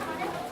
Thank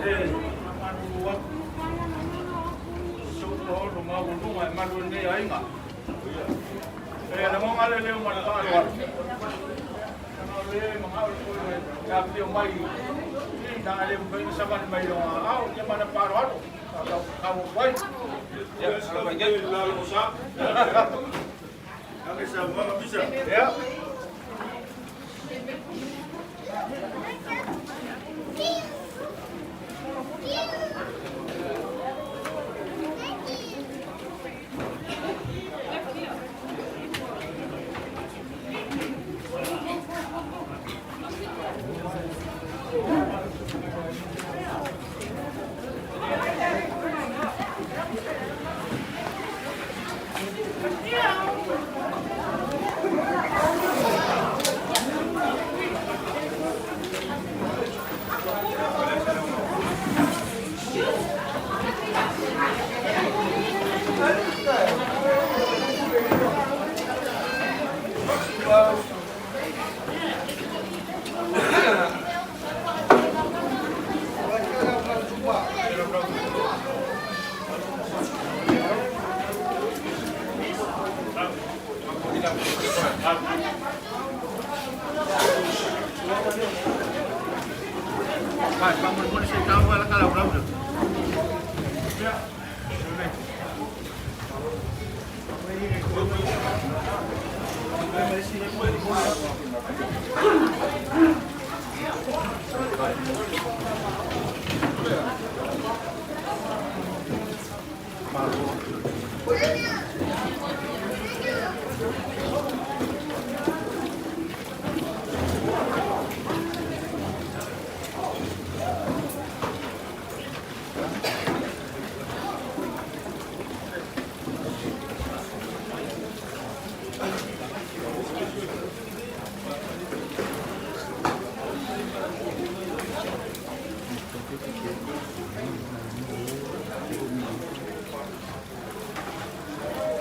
E faamalulu atu i sou toaono maualuga e malu ai lenei aiga. E lagona le leo ma le faaaloalo, leaga o lea e manao le toeaina e afifio mai i ina, ae le mafai ona savali mai i lona aao, ia ma le faaaloalo faatau atu ai. Ia.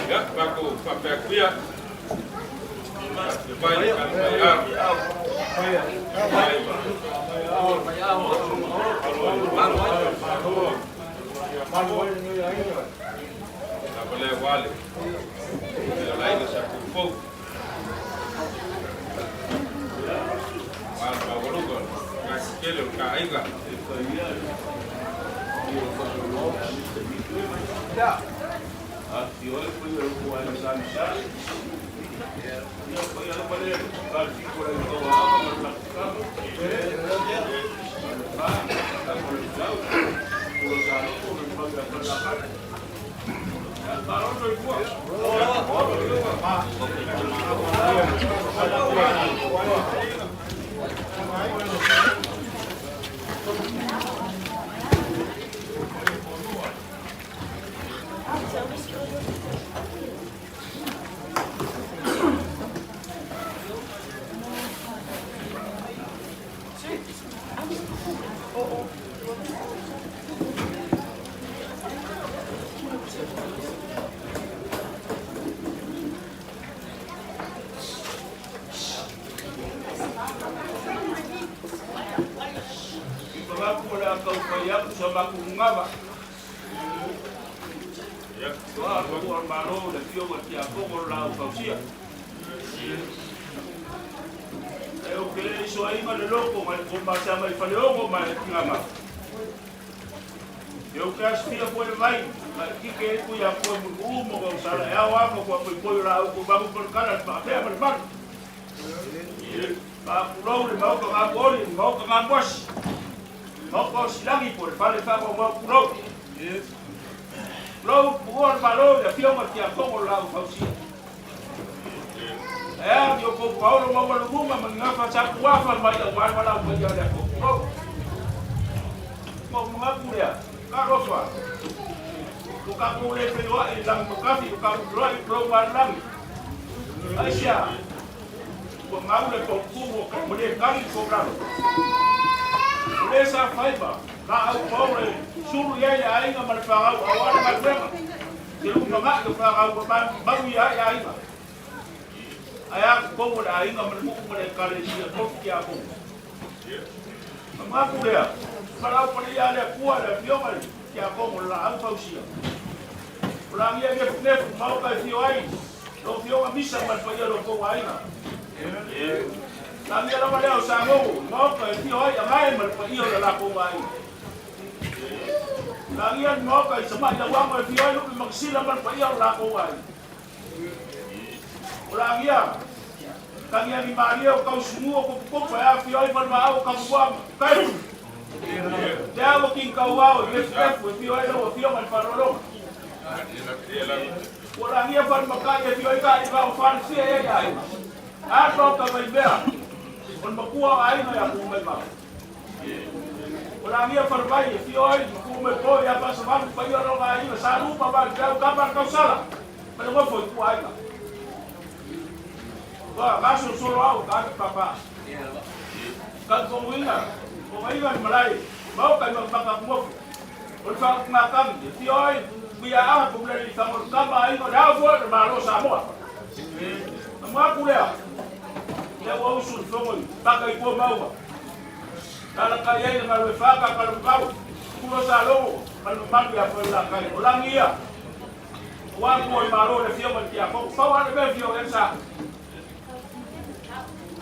Ia, tatou faapea atu ia, le vai lava lea ua le o le aiga sa tuufou. Ua le maualuga o le gatetele o le taaiga.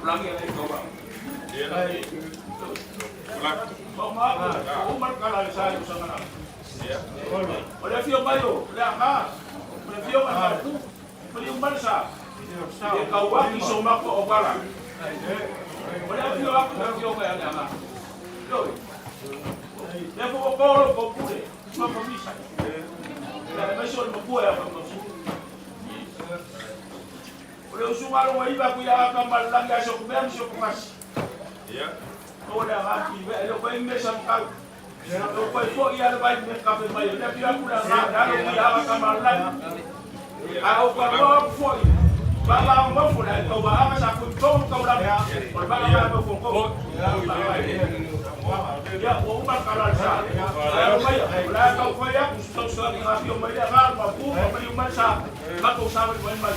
O le afio mai o le aga, o le afio mai o ku, o le umalsa. E kau aki so mako o kala. O le afio aku afio mai ale aga. Yo. Le fo ko lo ko pule, ma ko misa. Le mai so mo ku ya ko su. O le usunga lo mai ba ku ya ka malanga so ku me so ku mas. O le aga ki ve le ko me sa ka. O ko fo ia le vai me ka fe mai le afio aku la ga da lo ya ka malanga. A o ka lo fo ba ba mo fo la ko ba ama sa ku to ko la o ba ba mo fo ko ya o ma ka la sa ya mai la ka fo ya ku so so ni afio mai ya ga ma ku ma mai ma sa ma ko sa mai mai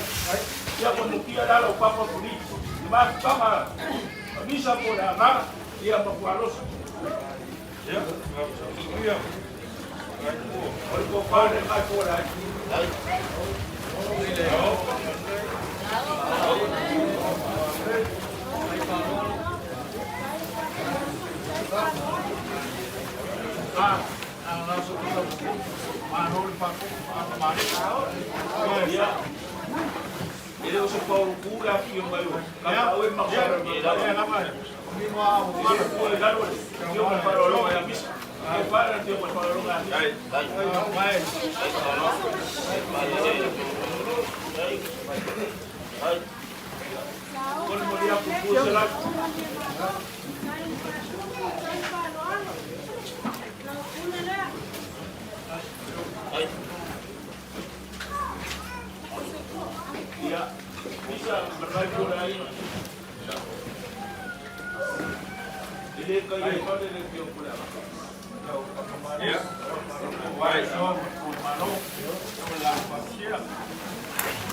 ya ko no kia la lo pa pa ku ni ma pa ma misa ko la ga ya ma ku alo Ya. Ya. O ko pa ne ka ko la. Ya. Ele o so pa ku la ki o mai o. Ka o e ma sa ya la ma. Ko le galo yo me paro lo ya misa. E para tío me paro lo ya. Con moria ku ku se la. Ya. Misa berbai ko la ina. Ele ka ye pa le le ko la. Ya. Vai.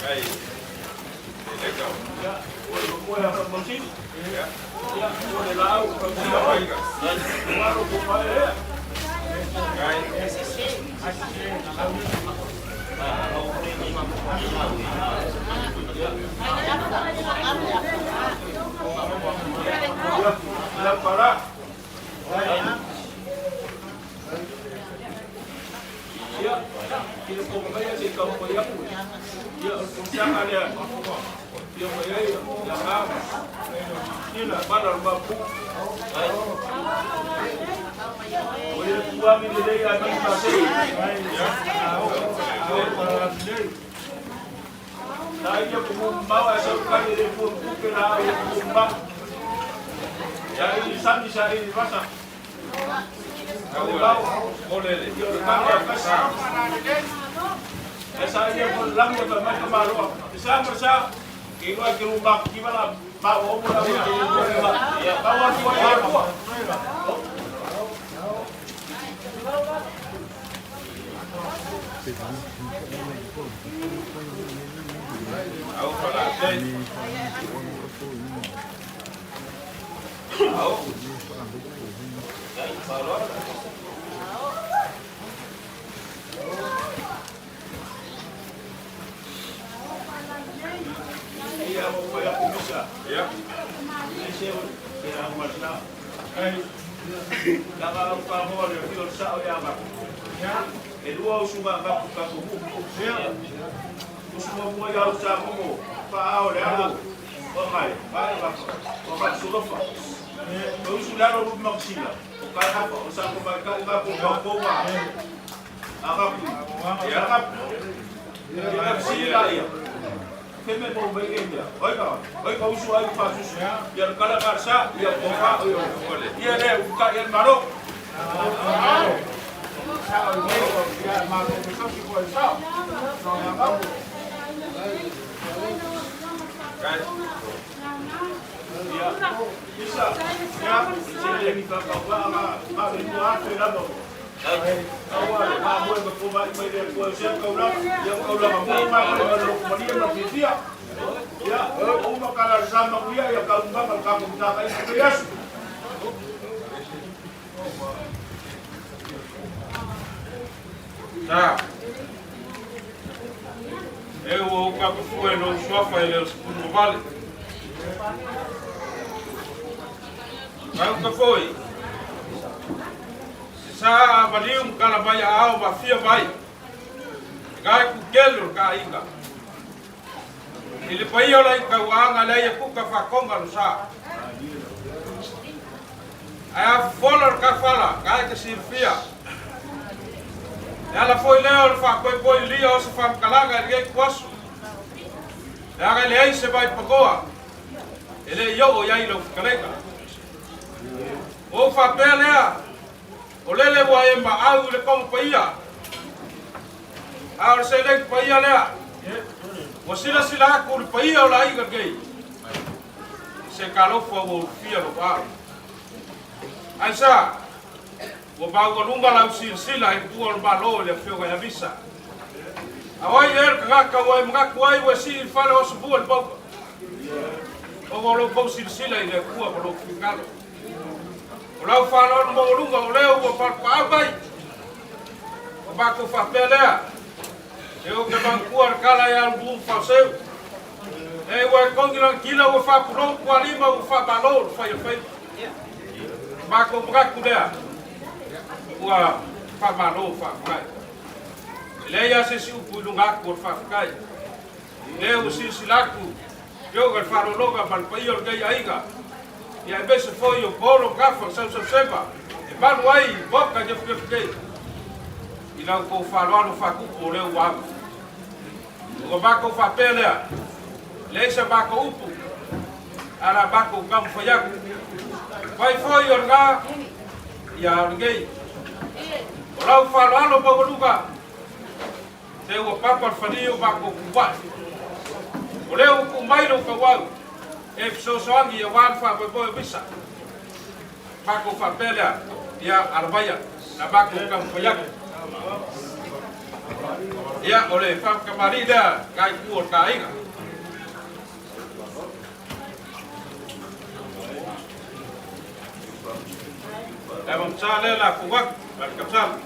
Vai. Legal. Ya. O le ko ya pa mo si. Ya. Ya, o le la o ka si la. Claro ko pa e. Vai. Ya, la para. Ya, kilo ko mai se ka ko ya ku. Ya, ko sa ka le. Ya ko ya ya ka. Ila para ba ku. O le ku a mi le ya mi pa se. Na ia ku ma wa sa ka le ku ku ke na ia ku ma. Ya i sa mi sa i rasa. Olele. Yo ka ya ka sa. Esa ia ko lang ya ba mai ka maro. Sa ma sa ki wa ki rumah ki wala ba o mo la ba. Ya ba wa ku ya ku. Au fala. Au. Ia mo ko ya ku misa. Ya. Ese ya ma sa. Ai. La ga ka mo le ki o sa o ya ma. E lua o suma ga ku ka ku mu. Usu mo ya o sa mo pa o le a. O mai, pa ba. O ba su lo fa. O usu la ro ma sila. O ka ha o sa ko ba ka ba ko ka ko ma. A ga ku. Ya ga. Ya sila ya. Feme mo be ke ya. Oi ka. Oi ka usu ai pa su. Ya kala ka sa ya ko fa o yo. Ya le u ka ya maro. Ya. Isa. Ya. Se le mi ka ka ba ma ma le ko a fe la mo. Awa le ma mo ko ba mai le ko se ka ula. Ya ka ula ma mo ma ko ma lo ko ni ma fi ya. Ya, o ma kala sa ma ya ya ka ma ka ko ta ka i ya. Tá. Eu o capo foi no sofá ele no vale. Gauta foi. Sa maliu kala mai ao ma fia mai. Gai ku kelu ka inga. I le paia o lai tauaga lea ia kuka faakoga lo sa. Ae afofola le kafala, gae te silafia. E ala foi lea o le faapoepoe lilia o se faamatalaga i lenei ituaso. Leaga e leai se vai pagoa e le i oo i ai lau fetalaiga. Ua ou faapea lea, o lele ua e maau i le koga paia, a o le seleni paia lea, ua silasila atu i le paia o le aiga lenei, i se talofa ua ulufia lou ao. Aisea? Ua maualuga lau silasila i tua o le Malo i le Afioga ia Misa. A o ai ea le tagata ua e manatu ai ua e sii i le fale o Asomua i le mauga? Ona o lo outou silasila i le Atua ma lou finagalo. O lau faaaloalo maualuga o lea ua palapaaau mai. Ona matou faapea lea, Se ou te manatua le tala ia Lumu Faoseu. E ua e togi lanakila ua faapulou tualima ua faamalo le fai o le faiva. O matou manatu lea ua faamalo faafetai. E leai lava se isi upu i luga atu o le faafetai. O lea ua silasila atu Afioga i le Faalologa ma le paia o lenei aiga, ia aemaise foi o Paolo Gafa Sausauseva e malu ai i Maota Nefenefe nei i la outou faaaloalo faatupu o lea ua alu. Ona matou faapea lea, e leai sa matou upu, ae o le a matou taumafai atu. Fai foi o lena, ia a o lenei. O lau faaaloalo maualuga, se ua papa le falia o matou tuuai. O lea ua tuu mai lou tauau e fesoasoani aua le faamoemoe o misa. Matou faapea lea, ia ala maia, na matou taumafai atu. Ia, o le faamatamalii lea nai itu o le ta aiga. Le amamsa lea la tuu atu, ma le tausala.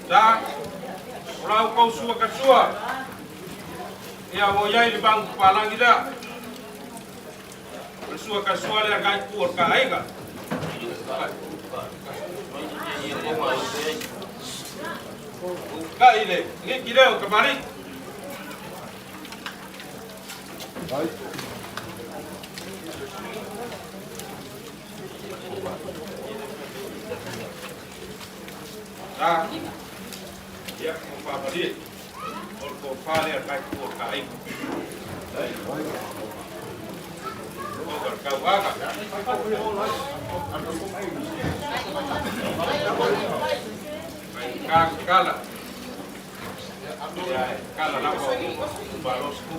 Sa, o la outou sua kasua, ia ua i ai le magu papalagi lea. O le sua kasua lea nai itu o le ta aiga. Kai le giki lea o kamali'i. Sa, ia, ua faamalie. O le tofa lea nai itu o le ta aiga. O le tauaga. Mai kala. Ia, e kala lava o malo se kupu.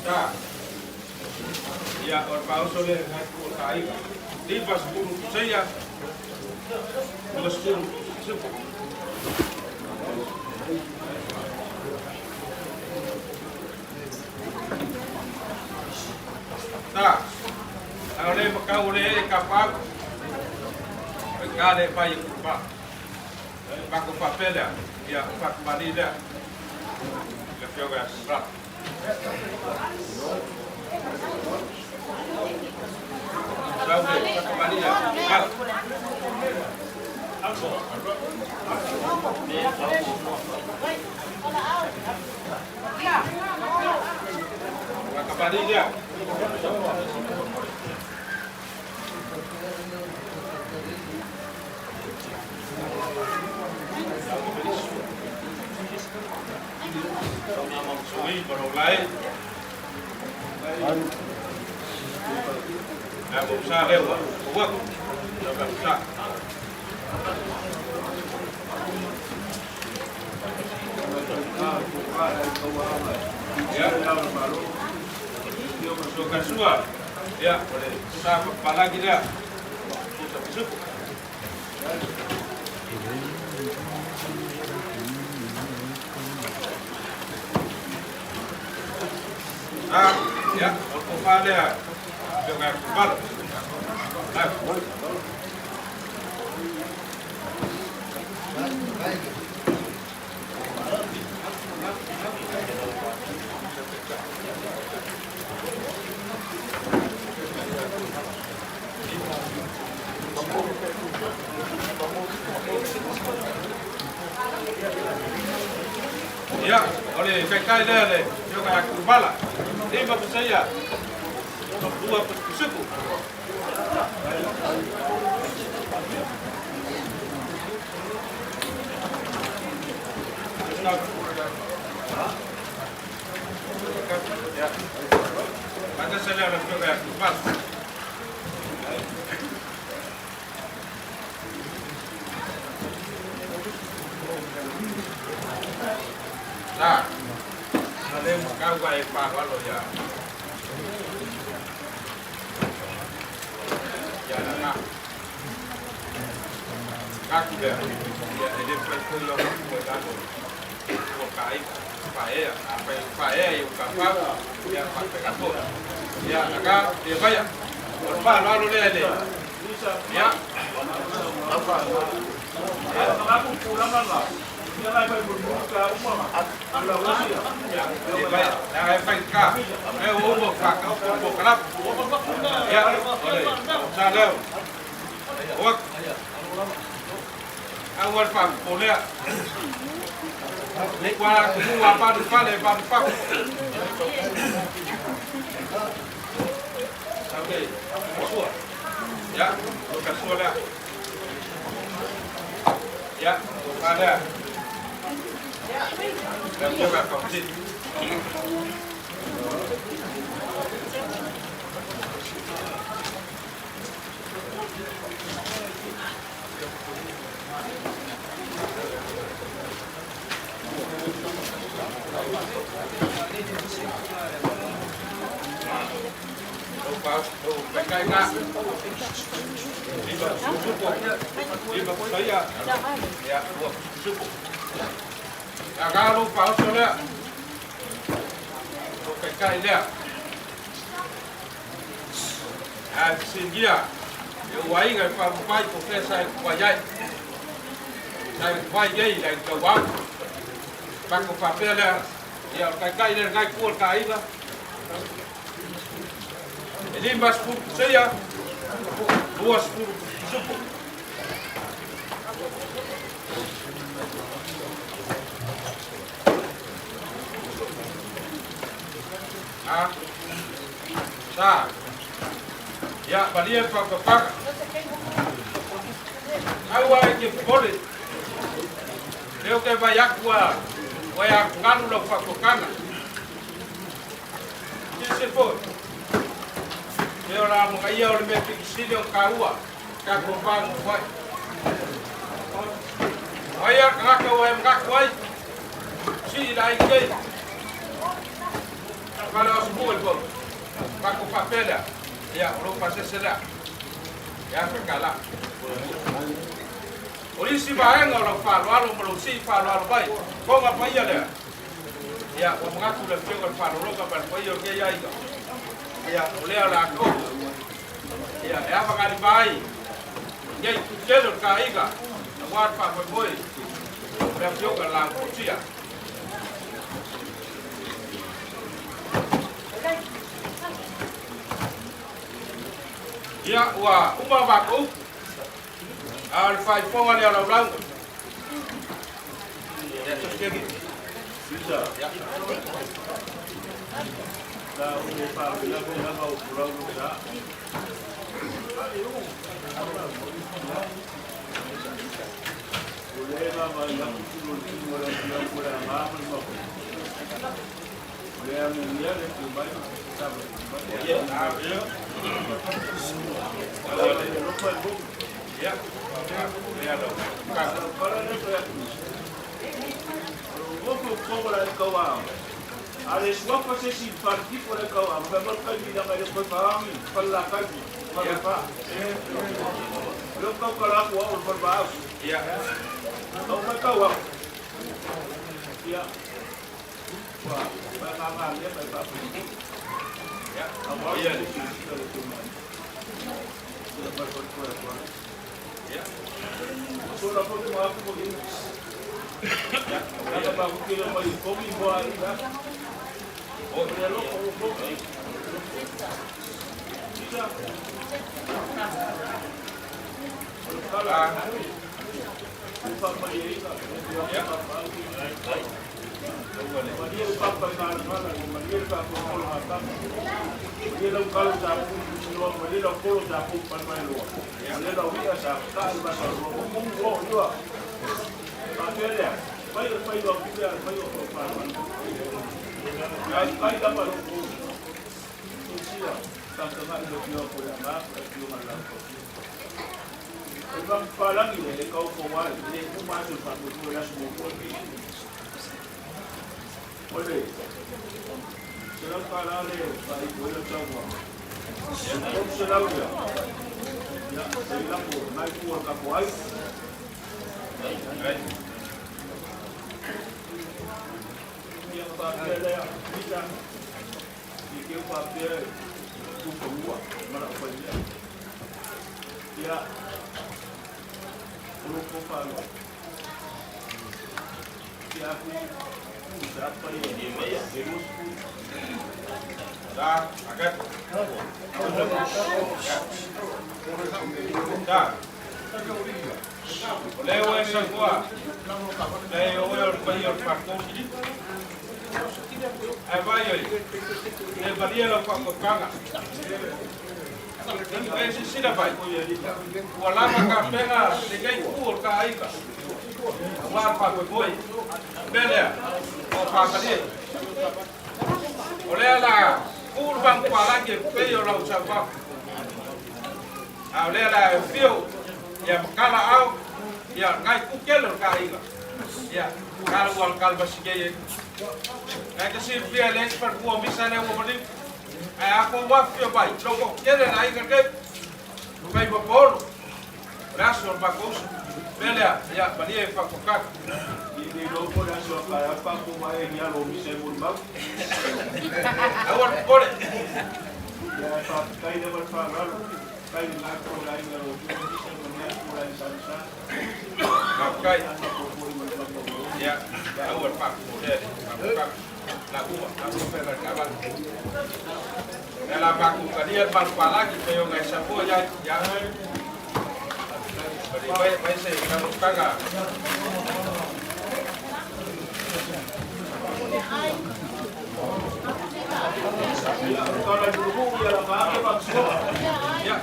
Ta. Ia, o le faaoso lea i lena itu o le ta aiga. 50 seia, 20 sisifu. Ta. A o le makau o le ee ka paau. Faigata le vai e kupa. Matou faapea lea, ia, o faatamalii lea i le Afioga ia Sisera. Sau le faatamalii ia Sisera. Faatamalii lea. Ia, Sokasua, ia, o le sa papalagi lea, tusa pisupu. Ah, ia, o le tofa lea, afioga ia Kupala. Ia, o le taitai lea le afioga ia Kupala. 5 pasaia, 2 pisupu. Ia. Matasa lea o le afioga ia Kupala. Sa, na le makau ka e pāwalo ia. Ia na ka. Kaku lea. Ia e le whai koi o maku e lalo. Ua ka aika. Paea. A whai paea i o ka pau. Ia whai katoa. Ia na ka e vaia. O le whālalo lea le. Ia. Ia, e vaia. Na e whai ka. E o umo ka ka o po kalap. Ia, o le. Sa leo. Oak. Au al fa o lea. Le kwa ku wa pa du fale pa du pa. Okay. Sua. Ya, o ka sua lea. Ya, o ka lea. Ya, o ka ka E 5 seia, 2 supo. Ah, sa, ia, balia pa pa. Aua e ke pole. Leo ke vai akua, vai akunganu lau whakokanga. Se foi. Leo la mo ia o le mea pikisili o kaua, ka kopangu wai. Aia kaka o e mkaku ai, si ila ai kei. Kala o sumu el po, kako papela, ia o lo pasese la, ia whakala. O isi vaenga o lau whaloalo ma lau si whaloalo mai, konga paia lea. Ia, o mangaku le whionga le whaloroka ma le paia o ke ia ika. Ia, o lea la kou. Ia, e awa ngari mai. Ia i kutelo ka ika. Na wā whāmoe. O lea whionga la kutia. Ia, ua uma wako upu. A le whaifonga lea lau lauga. Ia, tosiagi. Ia. Ale suafa se si fale tipo le kau a fa mal kai mi na le ko fa mi fa la kai fa fa. Lo kau kala ku au fa ba. Ia. Au mai kau au. Ia. Wa ba ka ka le ba ba. Ia. Au wa Ia. le si si le tu mai. Ia ba ba ko ko. Ia. So la ko ma ku ko ni. Ia. Ia ba ku ke mai ko mi bo ai da. O Le lo ko ko. Ia. Kala. Upa mai e ka. Ia. Maria o papa i ngā ngana, Maria ka ko kolo ngā tama. Maria lau kalo sa pu loa, Maria lau kolo sa pu pan mai loa. Maria lau ia sa ka i masa loa, ko mungu o iwa. Ka pere, pai o pai o pia, pai o ko pa. Ai kai ka pa lo ko. Sia, ka ka ngai lo pio ko ya ma, ko pio ma la ko. E bang palangi le kau ko wai, le ku ma tu pa ko la su ko ki. Ole, será para le pa i ko le tau. Ko será ya. Ya, se la ko nai ku ka ko ai. Ai. Ya pa pe le ya, mita. Ni ke pa pe ku ko ua, mara ko ya. Ya. Ko ko pa lo. Ya ku sa pa ye ni me ya, e ku. Da, agat. Da. O leo e sa kua. Le o e o pai o pa ko ki. Ai vai oi. Le valia lo pa ko kanga. E si sila vai. Ua lava ka penga le ngai ku o ka aika. Ua pa ko moi. Belea. O pa ka le. O lea la ku bang pa la ke pe o lau sa pa. A o lea la e fio. Ia makala au. Ia ngai ku kele o ka aika. Ia kala ua kala basike ye. Ngai ka si fia le par ku o misa le o mani. Ai a ko wa fio bai. Loko kele na aika ke. Lukai pa polo. Raso pa ko. Belea ia balie pa ko ka. Ni ni lo ko la so ka pa ko ma e ya lo mi se mo ma. Awa pole. Ya pa kai le pa ra kai na ko la ina lo mi se mo ne ko la sa sa. Kai. Ko ko mo pa ko. Ya, awa pa ko le. Pa ka. La uva, la uva pe ka ba. Ela pa ku ka dia pa pa la ki pe yo ngai sa po ya ya. Vai vai se ka ka ka. Ya ka la du ya la pa pa so. Ya.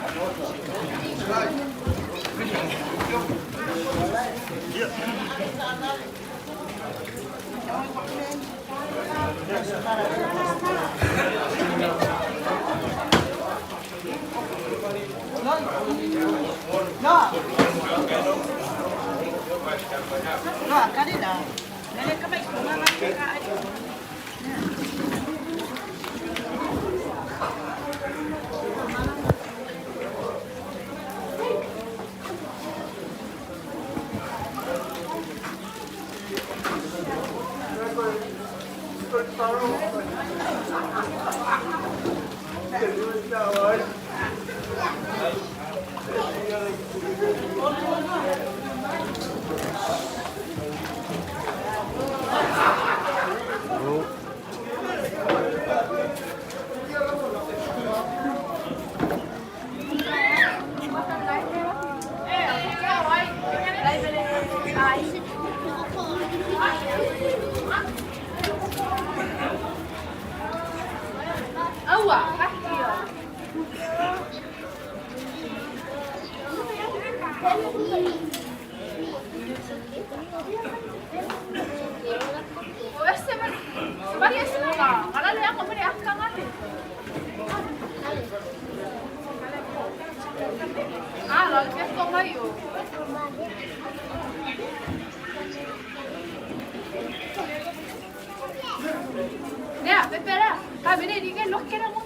No. No, kanina. Nene kamay ko nga nga ay. Yeah. Thank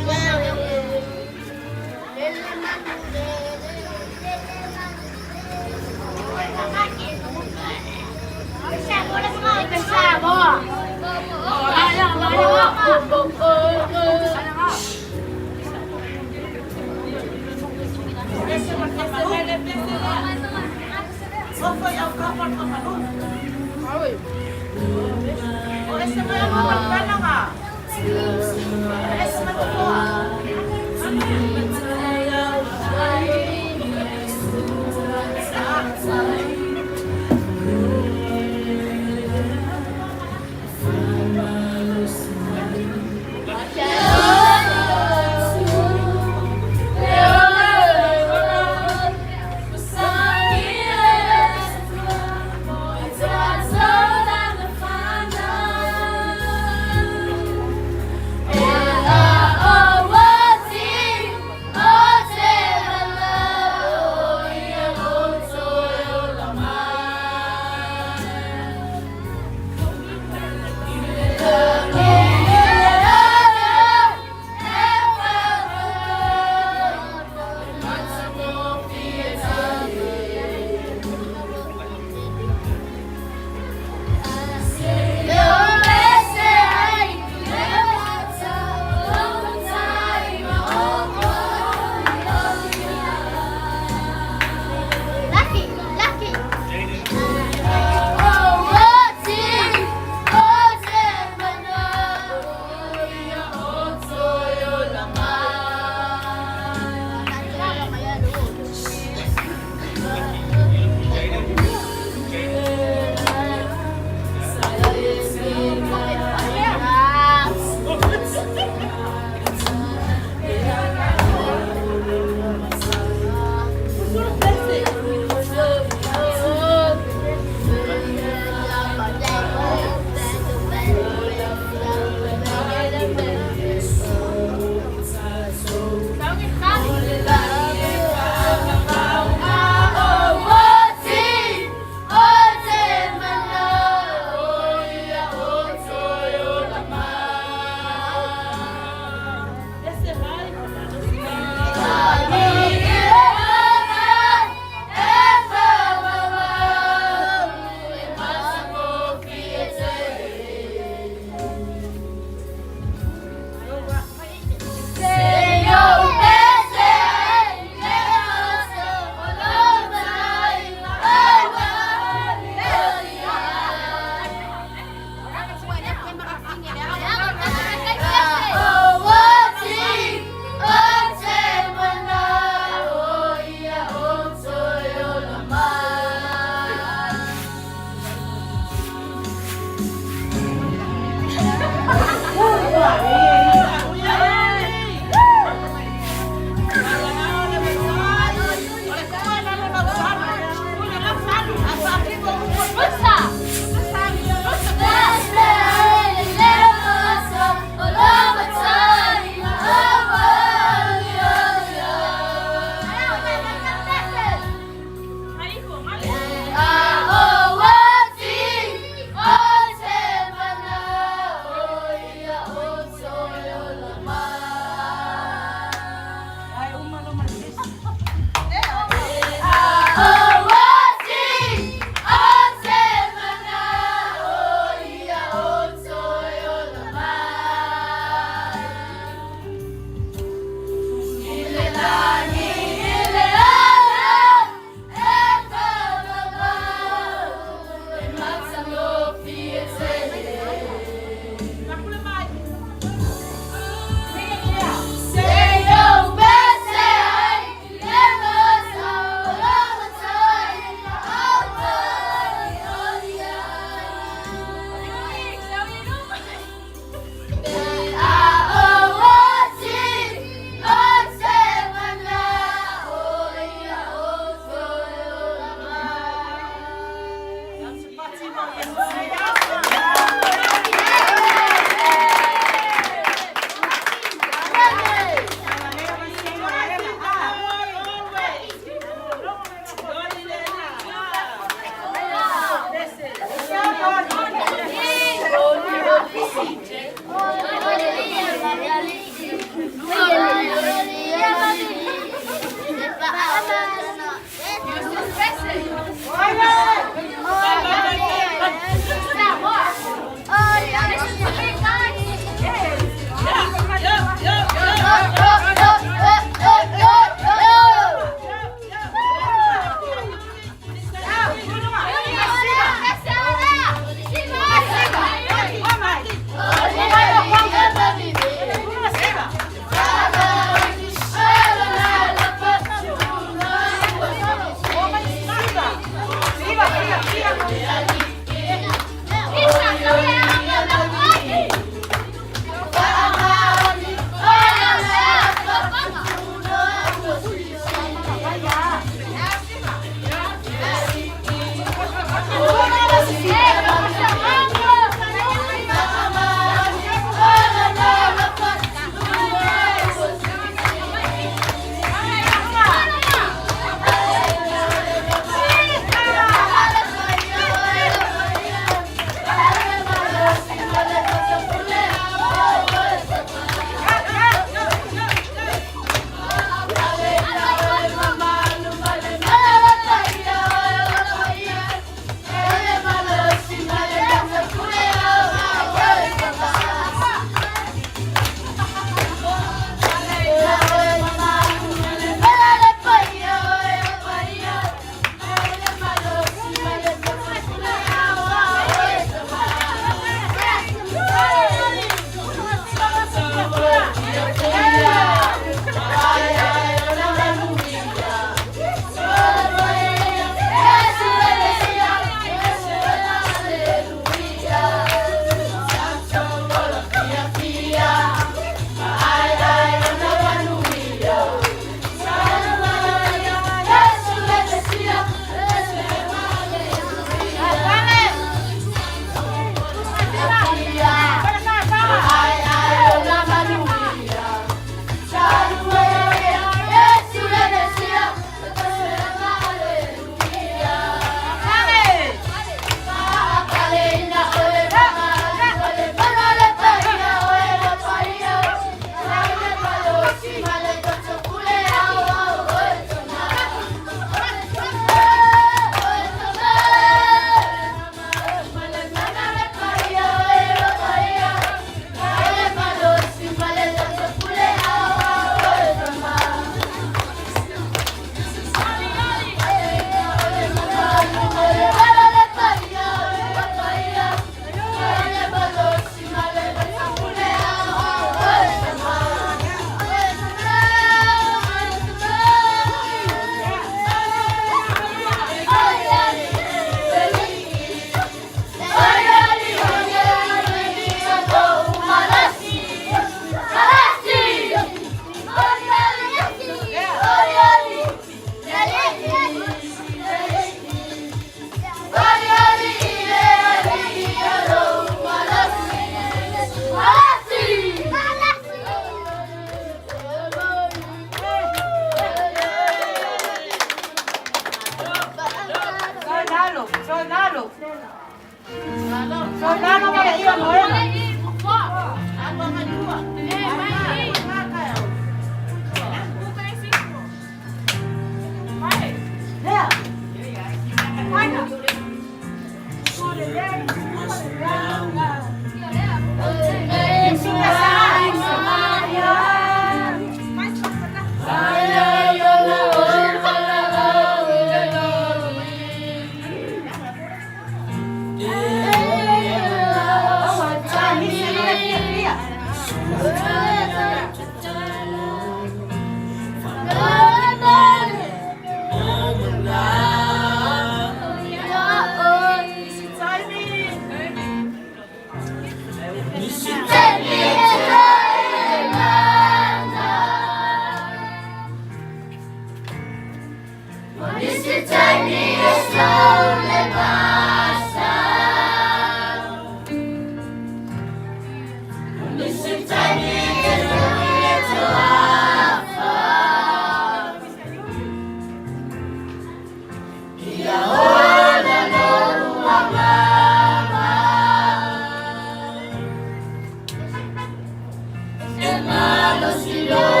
Malo si lo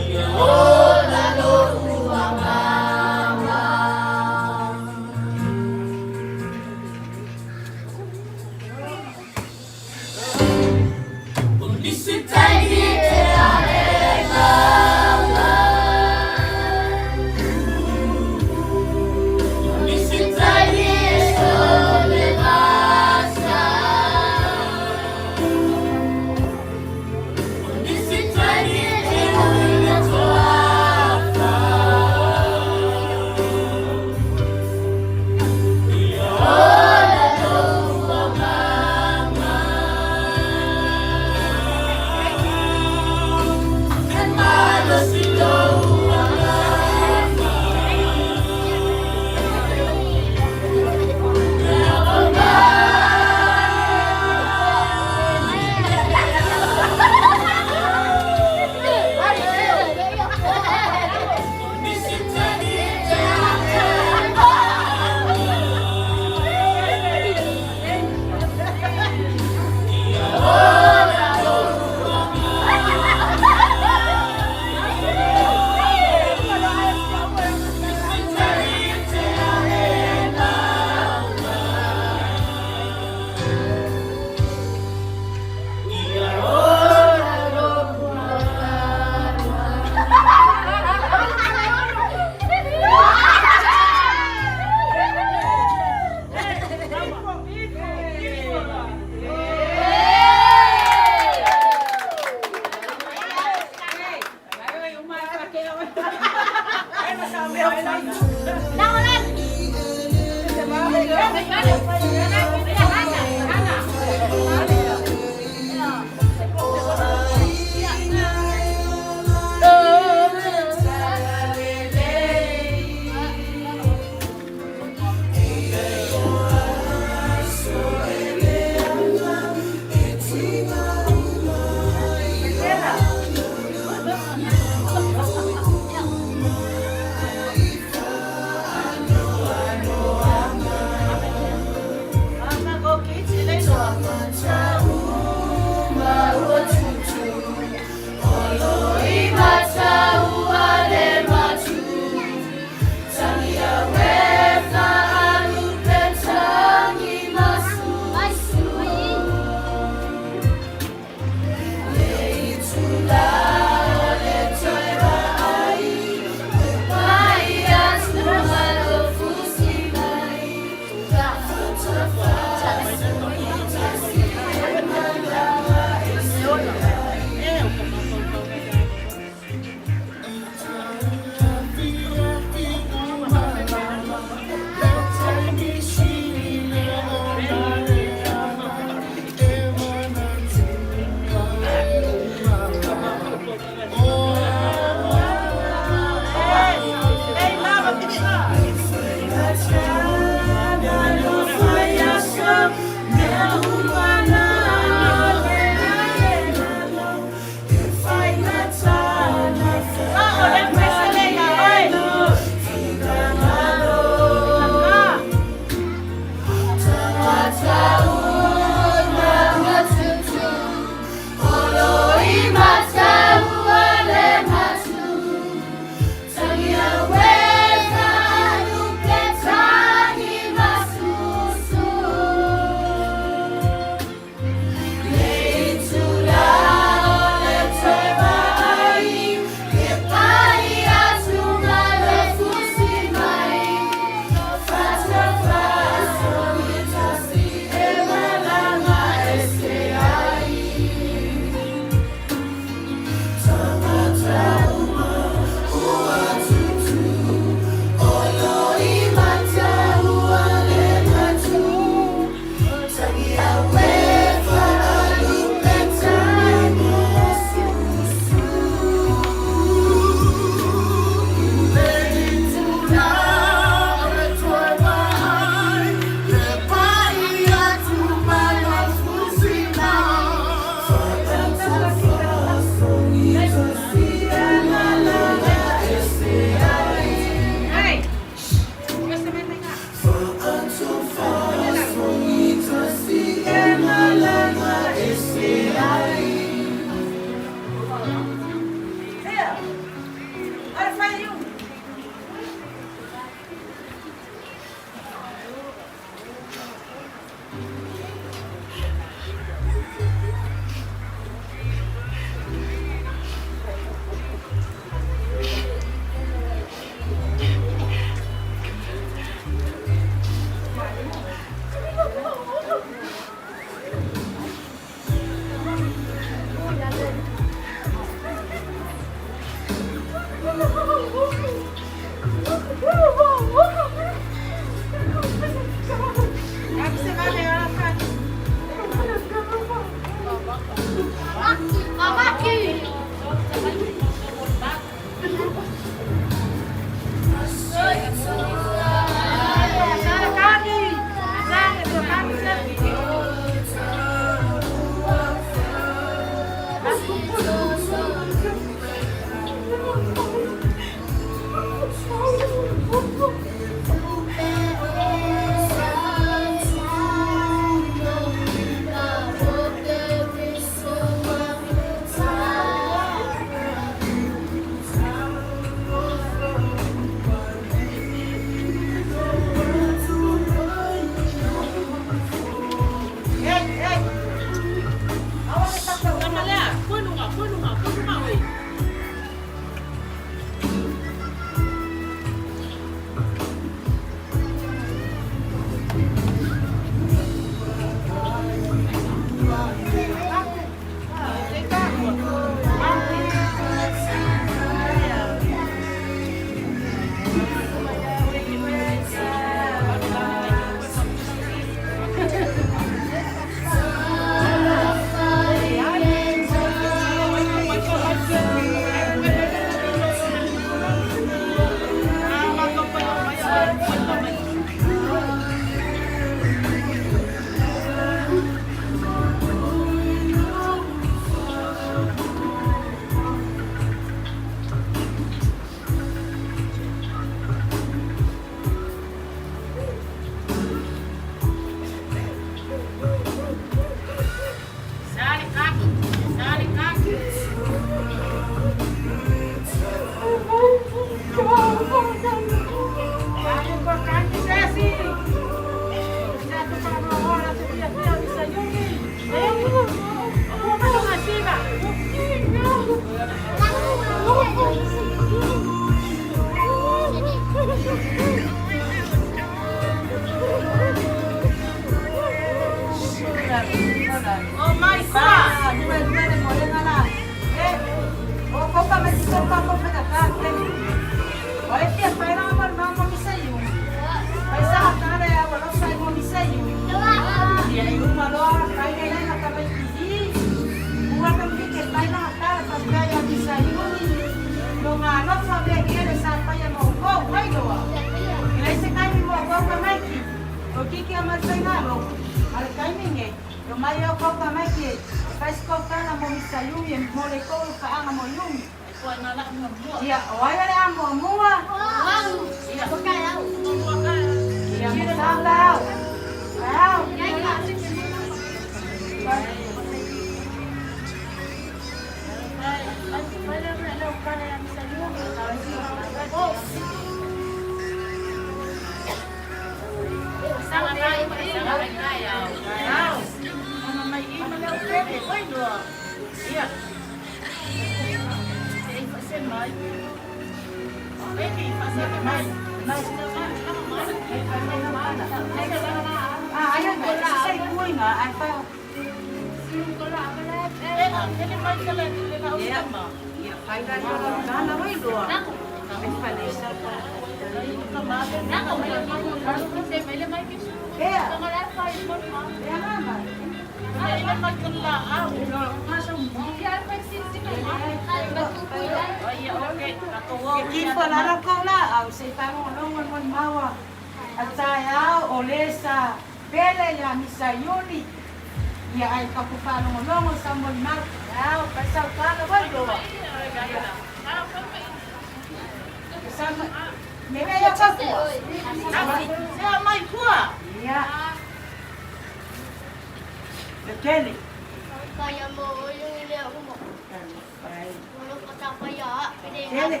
Kele.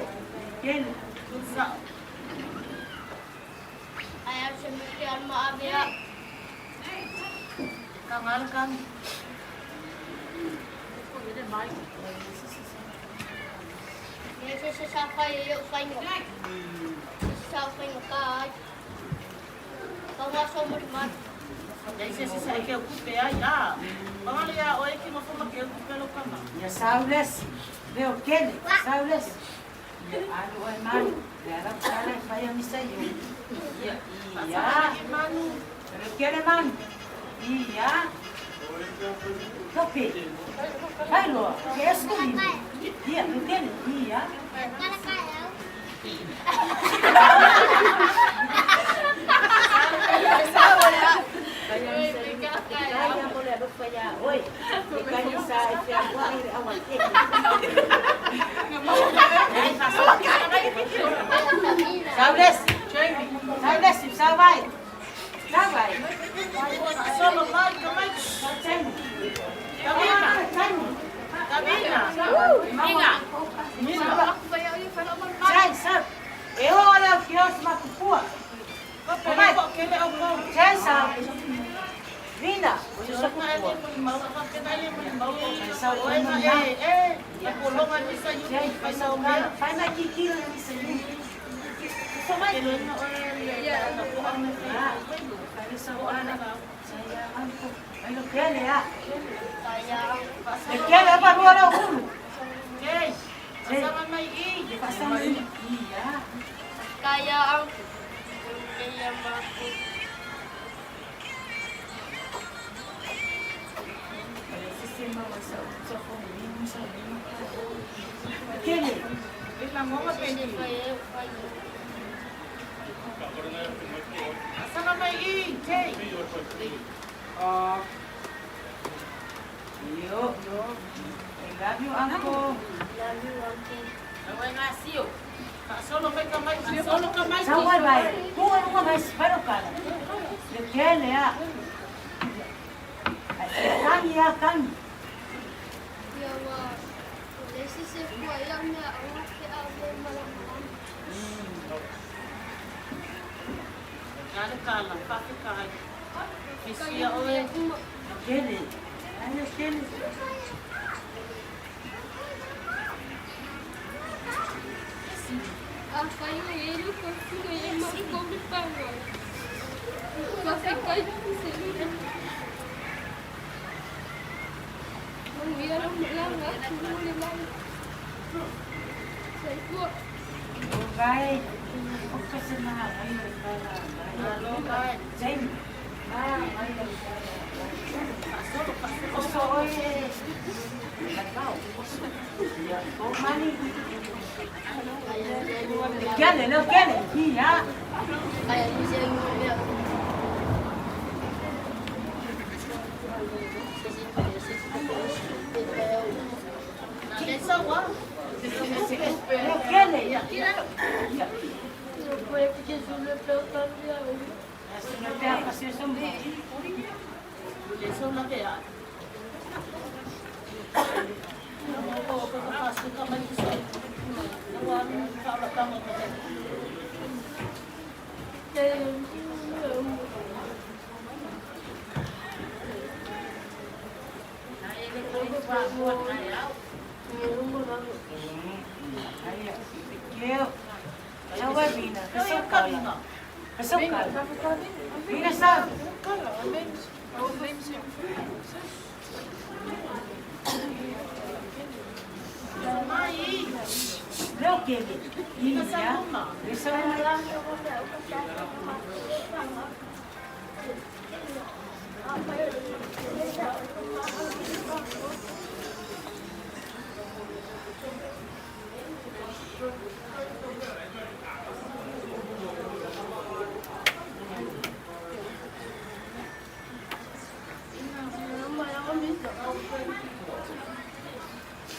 Kele. Ai se me ke alma avea. Kangal kan. Me se se sa fai e o fai ngo. Sa fai ngo ka ai. Ka wa so mo man. Ia se se sa ke kupe ai a. Pangale ia o e ki mo foma ke kupe lo kama. Ia saules. Leo kele, saules. Ia alu ai manu. Le ala kala fai a misa yo. Ia ia. Manu. Leo kele manu. Ia. Tope. Vai lo. Ke esku ni. Ia, leo kele. Ia. Kala ka au. Saules. Saules, savai. Savai. Solo mai kamai. Kabina. Kabina. Inga. Inga. Sai, sai. Eu olho o que eu sou makupua. Kamai. Sai, sai. Vina, eu sou kupua. Fai na kikilo ni sa yu. Kele apa dua dah ulu. Pasang ini. Iya. Kaya ang kaya maku. Kele. Se fai e fai. Yo, yo. I love you, uncle. Love you, uncle. Sawai bai. Bunga bunga mai sparo kala. Le kele ya. Kangi ya kangi. Ia wa. Le se se fai a me au ke au me malam. Kele. Ayo kele. A fai ele consigo ele mas como pago. Você cai no celular. Não vieram lá, não levaram. Sai por. Vai. Oka se na vai vai. Jai. Ah, vai. Oso oye. Ya, o mani. Kele, lo kele. Iya. Kaya bisa ngomong. Lo kele. Ya. Ya. Vina sa. Leo kele. Iya. Bisa.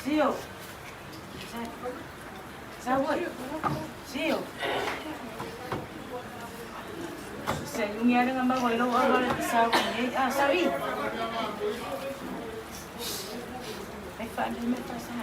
Sio. Sa Sio. Sa yung yara nga mawalo awal sa ah sabi. Ay fa me pasa.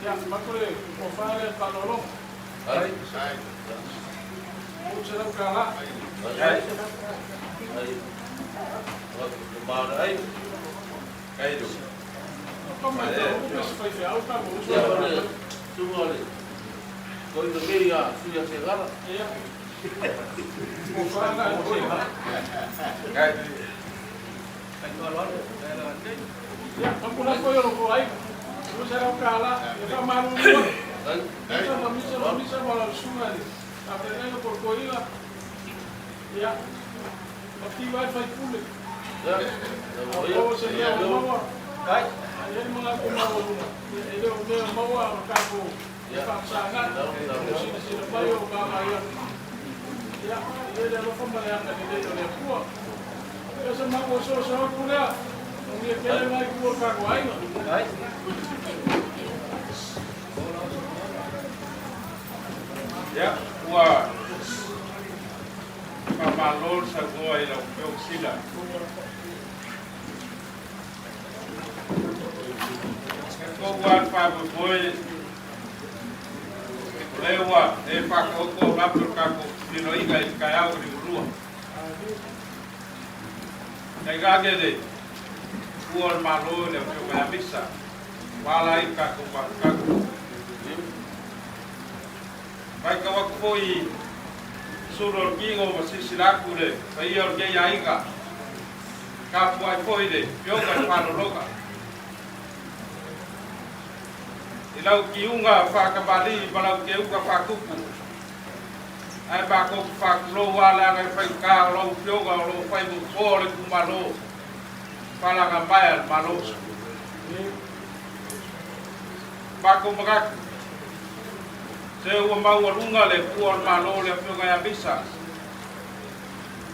Ia, avatu le tofa lea i le faaaloaloga. $300. Toma e tau upe se faifeau ta mo uso. Ia. Tofa na e Ia, faapulai foi o loko aiga. $200. Ia faamalulu atu. Misa ma misa ma misa ma lau susuga i le tapenaina po o le toeaina. Ia, mativa ai le faipule. A po se mea ua maua, a i ai le manatu maualuga, ia e le o mea maua o le tatou faasaga, o silasila mai o vaavaai atu. Ia, e i ai le alofa ma le agalelei o le Atua. Ia, o se matou soso atu lea, manuia tele lena itu o le tatou aiga. Ia, ua faamalo le saunoa i lau Afioga Sila. E tou lava le faamoemoe o lea ua e faataoto aulape o le tatou feiloaiga i le taeao i le Liugalua. Tainane le Pua o le Malo i le Afioga ia Misa, ua ala ai le tatou mafutaga. Matau atu foi i sulu o le tino ma silasila atu i le paia o lenei aiga, tapuai foi le Afioga i le Faalologa. I lau tiuga faatamalii ma lau teuga faatupu, ae matou te faatulou lava leaga e faigata o lau Afioga o lo o fai mufoa o le itumalo faalagamaea a le Malo. Matou manatu, se ua maualuga le pua o le Malo le Afioga ia Misa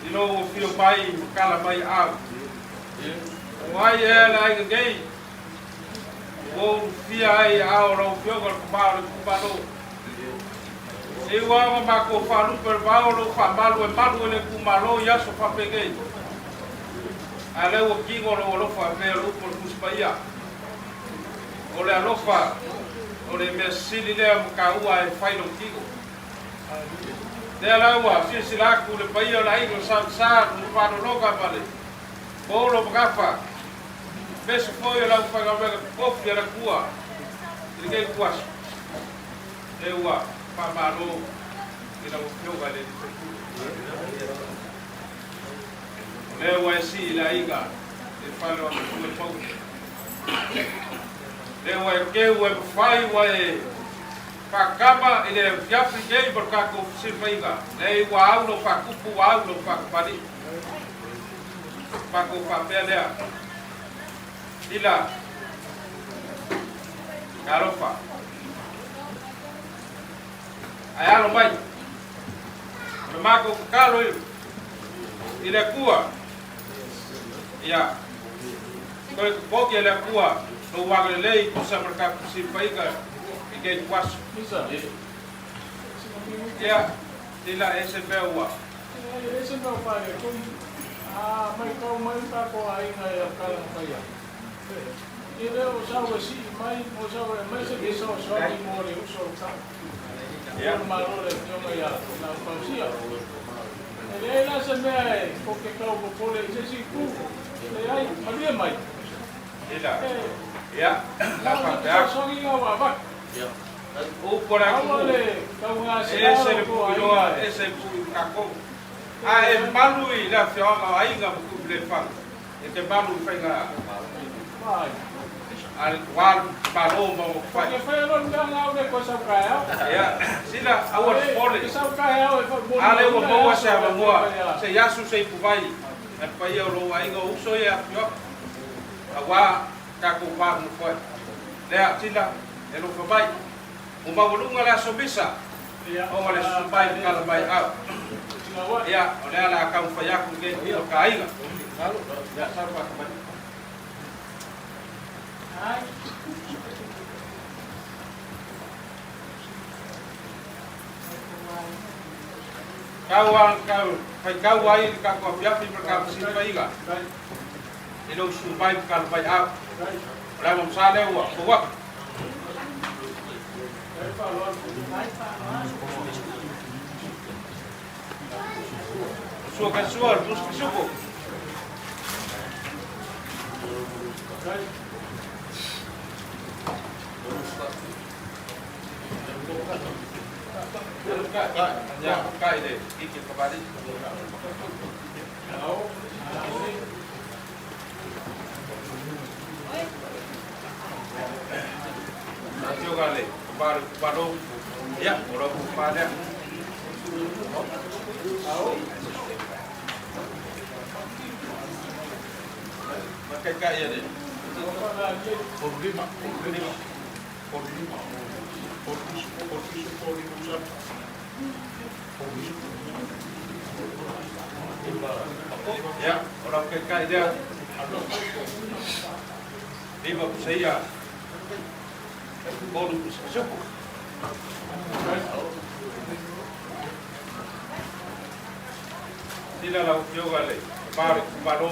i lou afio mai ma tala mai au. O ai ea le aiga nei ua ulufia ai aao o lau Afioga le Tama o le itumalo? E ua ona matou faalupe o le vao o lou faamalu e malu ai le itumalo i aso faapenei. A lea ua tino lou alofa e pei o le upu a le Tusi Paia. O le alofa o le mea sili lea ma taua e fai lou tino. Lea la ua silasila atu le paia o le aiga o Samsa, Lupalologa ma le Polo ma Gafa, aemaise foi o le aufaigaluega totofi a le Atua i lenei ituaso. Lea ua faamalo i lau Afioga i le Alii Faipule. O lea ua e sii le aiga i le fale o Atua e maua. Lea ua e teu ua e mafai ua e faatama i le afiafi nei ma le tatou fesilafaiga. Leai ua au lou faatupu ua au lou faatamalii. Matou faapea lea. Sila. Talofa. Ae alo mai. O le matou tatalo i le Atua. Ia, toe totogi e le Atua lou agalelei tusa ma le tatou silafaiga i lenei ituaso. Ia, sila e se mea ua. E se mea ua faaletonu. A matau mai le tatou aiga i lau tala na fai atu. E le o sau e sii mai, o sau e aumai se fesoasoani mo le uso o le Ia le Malo le Afioga ia Laupausia. E leai la se mea e tou te tau popole i se isi itu. Leai, malie mai. E Na o se fesoasoani lena ua avatu. Aua le taugasea Ese le puiloa, ese le pui takou. A e malu i le afioaga o aiga ma Tuipulefaga, E te malu i faiga a le Malo ma ona fai. Ia, sila aua le popole. A lea ua maua se avanoa, se i asu se ipuvai a le paia o lou aiga o uso ia e afifio atu, aua tatou va nofo ai. Lea, sila, e alofa mai. Ua maualuga le aso misa, ona le susu mai ma tala mai au. Ia, o lea o le a taumafai atu i lenei itu o ka aiga. Ia, sau pa mai. Kau a kau faitau ai le tatou afiafi ma le tatou silafaiga i lou susu mai ma tala mai au. O le avamasa lea ua fou atu. faaaloalo. Sua ka sua, tus pisuko. Ya, kai de, iki kabali. Afioga le, baru baru. Ya, ora pada. Makai kai ya de. Ya, ora kai dia. Viva puseia. Bolu pisuko. Sila lau afioga le, baru baru.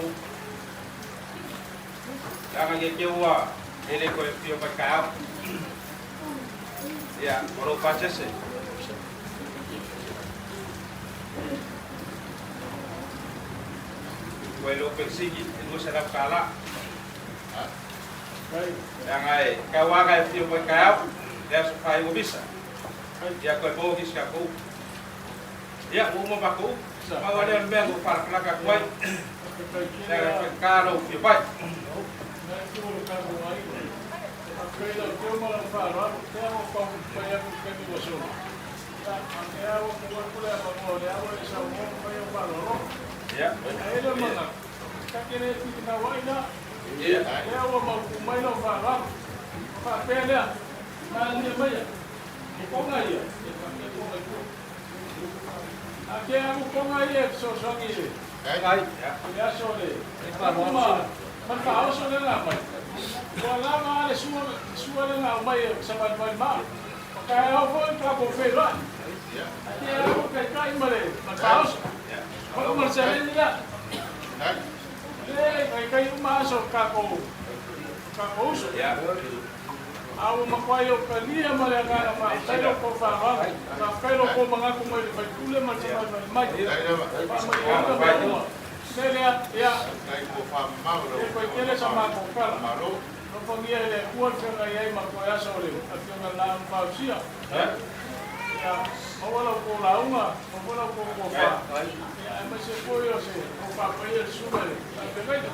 Langa ke ke ua, ele koe fio mai ka au. Ia, o lou pasese. Koe lo pensigi, e lua se lau ka la. Langa e, ka waka e fio mai ka au, lea so whai ua misa. Ia, koe mō kisi ka kou. Ia, ua uma ma kou. Maua lea o le mea ua whalakalaka kuai. Lea koe ka lou fio mai. Ia. Ia. Ai, ia. Ua lava le sua le ngau mai sa mai mai ma. O ka au foi ka ko fe la. Te au kai kai ma le ma kaos. O ma se le la. Le kai kai uma so ka ko uso. Ia. Au ma kwai o ka lia ma le ngana ma tai lo ko fa va. Ka kai lo ko manga ko mai le kule ma se mai mai. Fa mai. Le le ia. E koe tele sa ma ko kala. No pangia le kua fenga iai ma koe asa o le afioga la mfausia. Ia, maua lau ko launga, maua lau ko ko fa. Ia, e mai se koe o se ko fa pai e suga le. Ai pe gaita.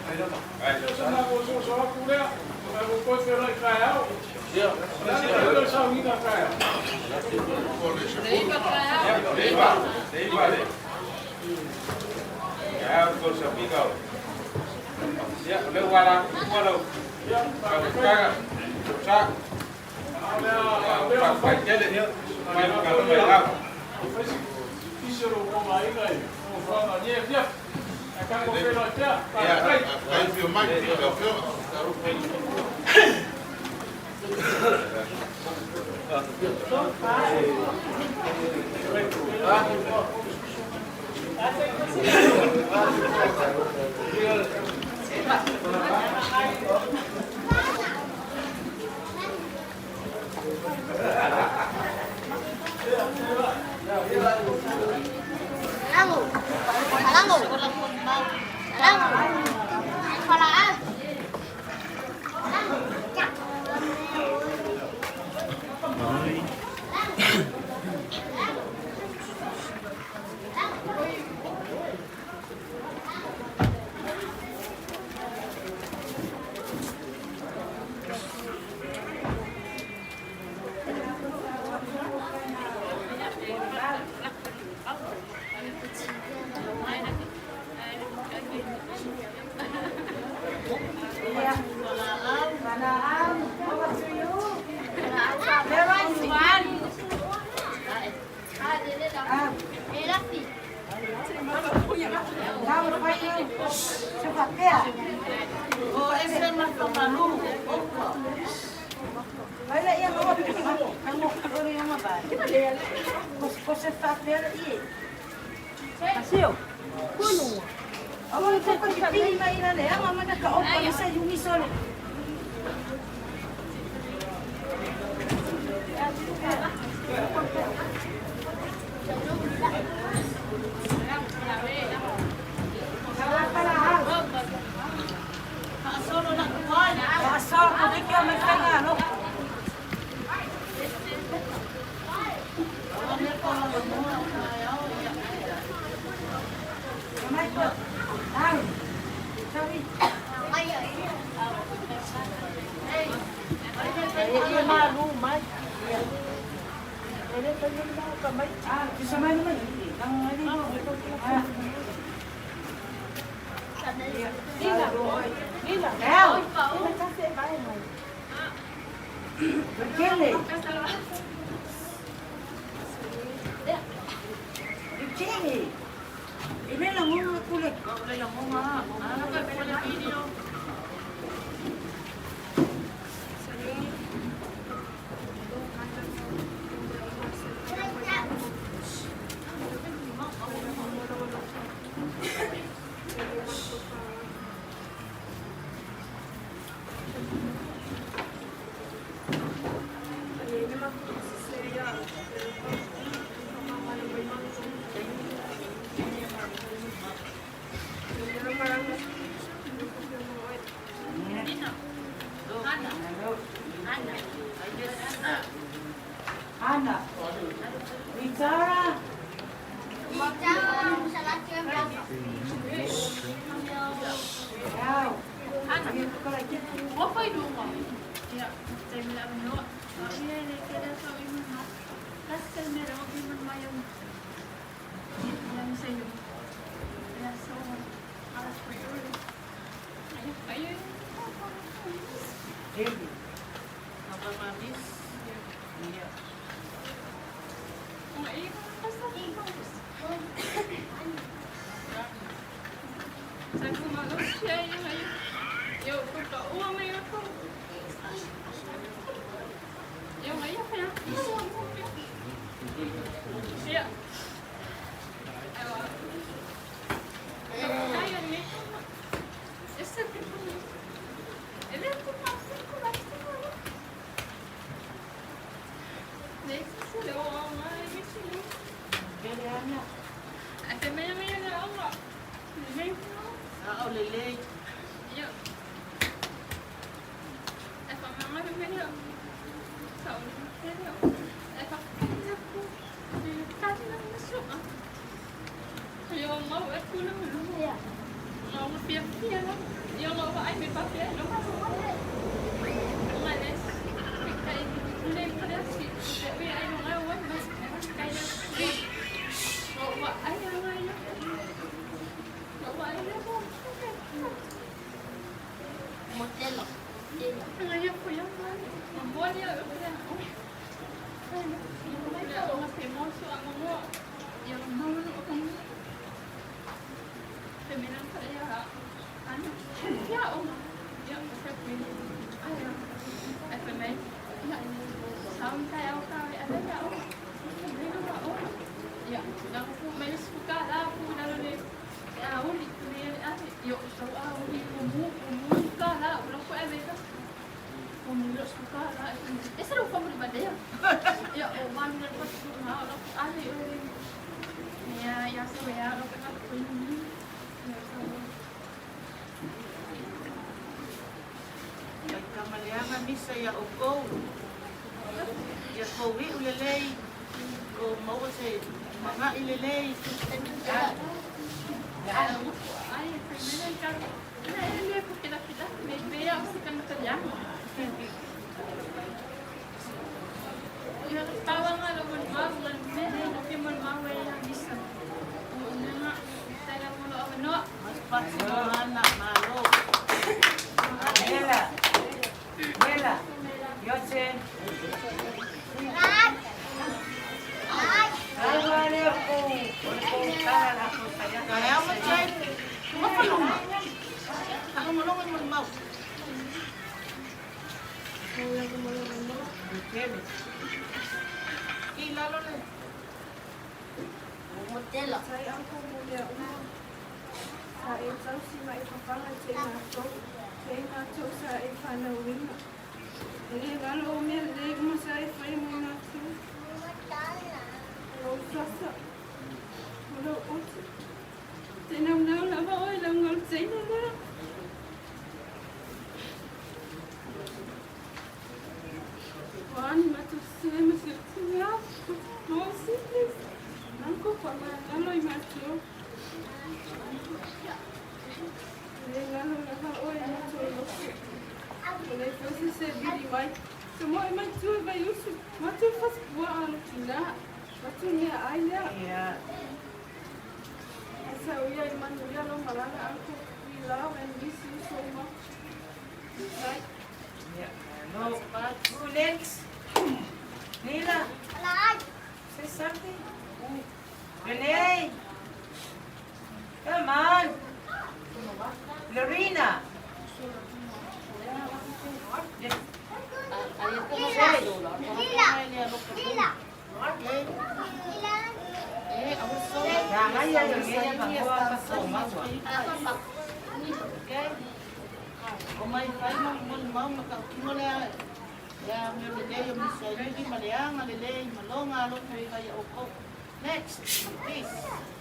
Ia sa na ko so so aku lea, ka ko koe whera i kai au. Ia, la le sa uina kai au. Ia, leiba, leiba le. Ia, ko sa pika o. Ia, le wala, wala. Ia, Ka sa. Ia, Pa kele. Mai ka lo mai lau. Isero ko mainga i, o whanga, nie, nie. E ka ko whera i pea, ka kai. Salango. Salango. Salango. Falaan. mai usu, matu fas bua anu tina. Matu mea ai lea. Ia. Asa uia i manu ia lo malanga uncle. We love and miss you so much. Night. Ia. No. Who next? Nila, say something. Renee. Come on. Lorena. Yes. O mai fai ma mo mau ma ka kino le ya me le le yo mi so yi ma le anga le le ma longa lo fai fai o ko. Next, please.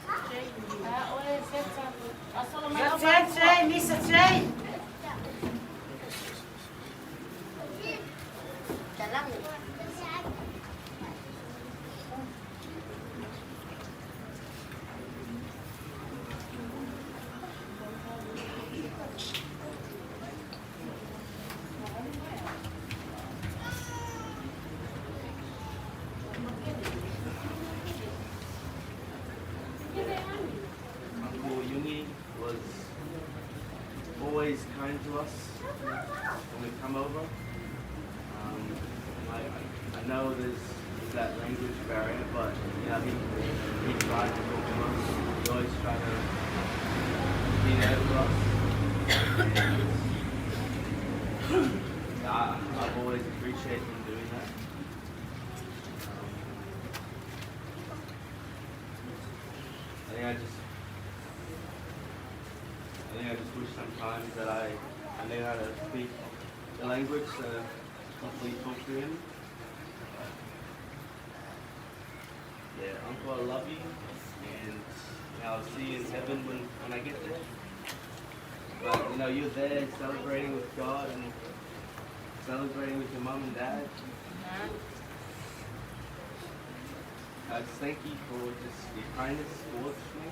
Ah, oe setsa. Asolo mai Your turn, Trey. Mr. Trey. Uncle Jungi was always kind to us when we come over. I know there's that language barrier, but you know, he tried to talk to us. He always tried to be there for us. And I've always appreciated him doing that. I think I just wish sometimes that I knew how to speak the language to properly talk to him. Yeah, Uncle, I love you, and I'll see you in heaven when I get there. But you're there celebrating with God and celebrating with your mum and dad. I just thank you for just your kindness towards me.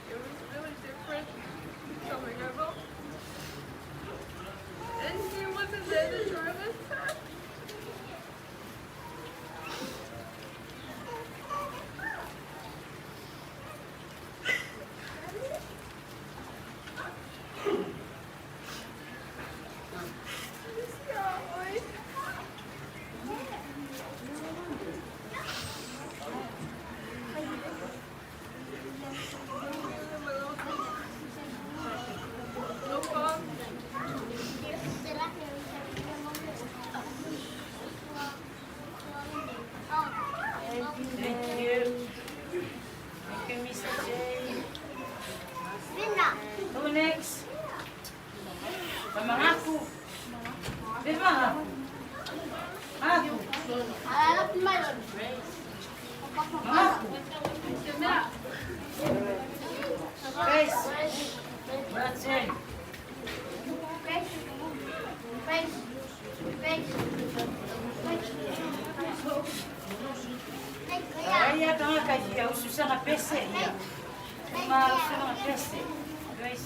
It was really different coming over. And he wasn't there to drive us back. Sorry. No problem. Thank you. Thank you, Mr. J. Who next? Pamangaku. Di ba? Aku. Mangaku. Guys, what's in? Kaya tanga kay ia ususa nga pese ia. Ma ususa nga pese. Guys.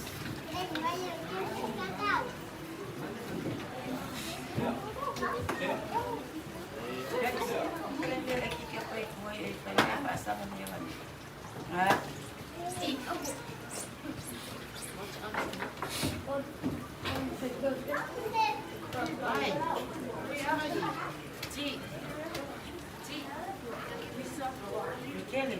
Ha? Michele.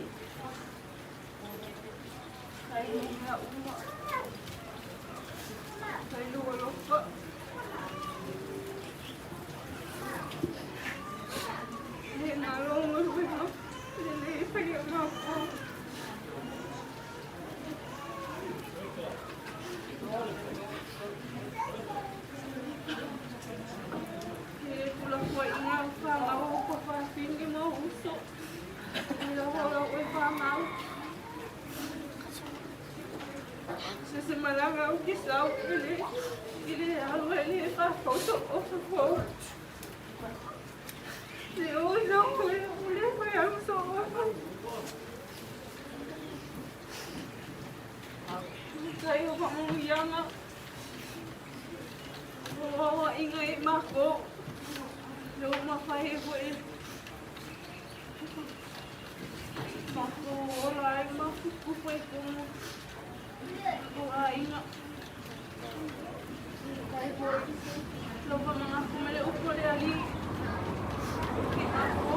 ke sau i le alu ai le faafou so'o fou. Le o sau le o le fai alu so'o fou. Tai o whakamuianga. O awa inga e mako. Le o mawhai e foe. Mako ola ai mafuku e komo. O a inga. Tai foe. Lo whamanga kumele upo le ali. Ki mako.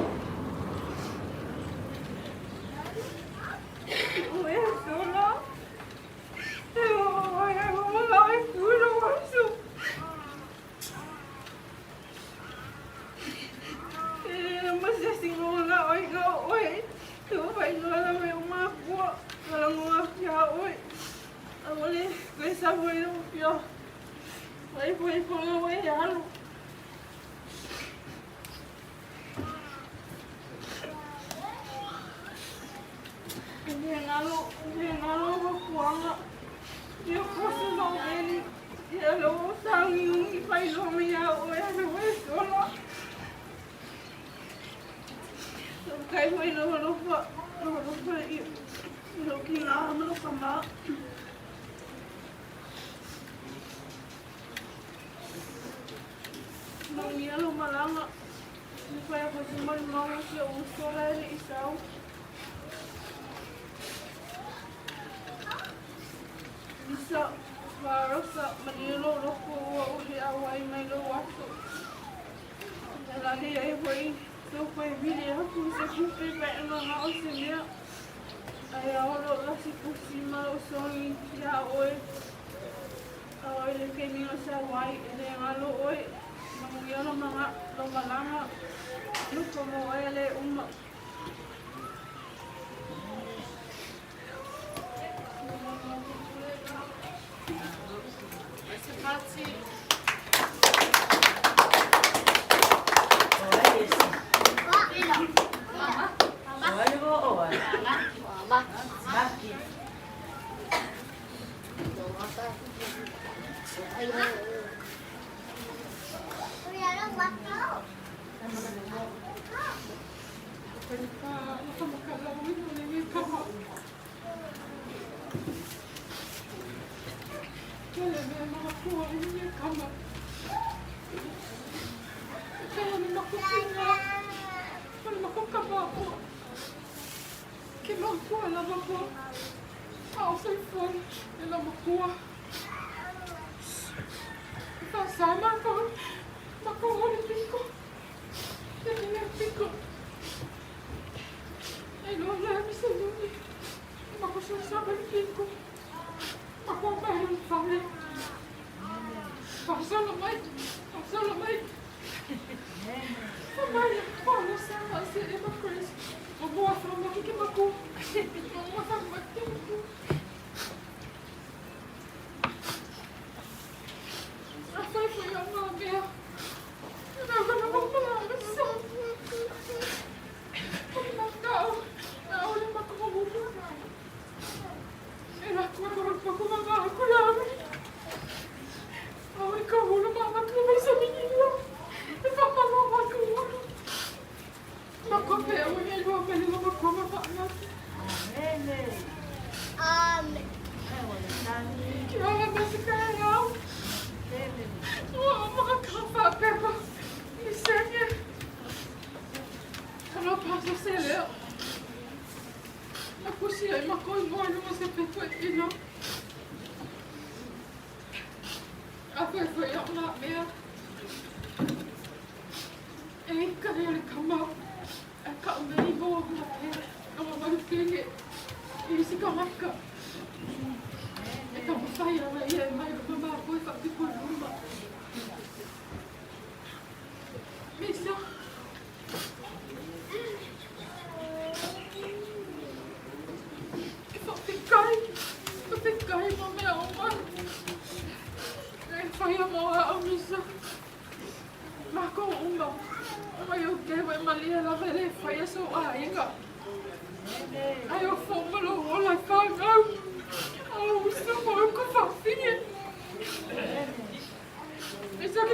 O e sola.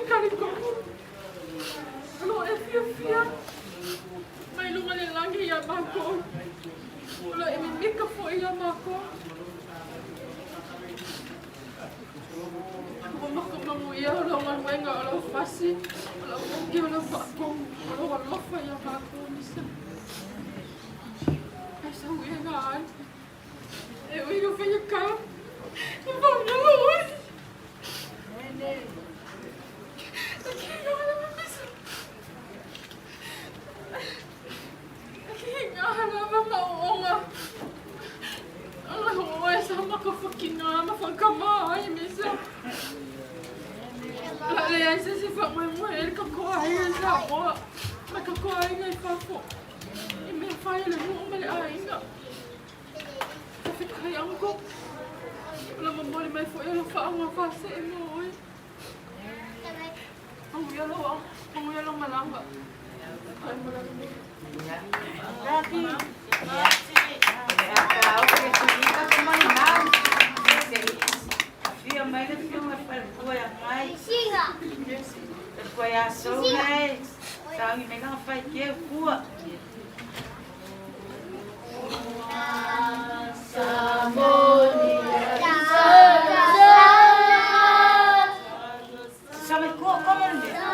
talitonu o lo o e fiafia mai luga le lagi iā makou, o lo o e mimika foi iā makou. Ua makumanuia o lau galuega, o lau fasi, o lau oki, o lau faatonu, o lou alofa iā makou misa. Ai sau ia na ai. E ui o faigata, e faagalo oe. Manuia lau manuia lau malaga. Lagi. Afio mai le afioga i faletua ia ngai. Faletua ia Sou nei. Saogi mai lana faiteu kua. Sa mai kua koma le mea.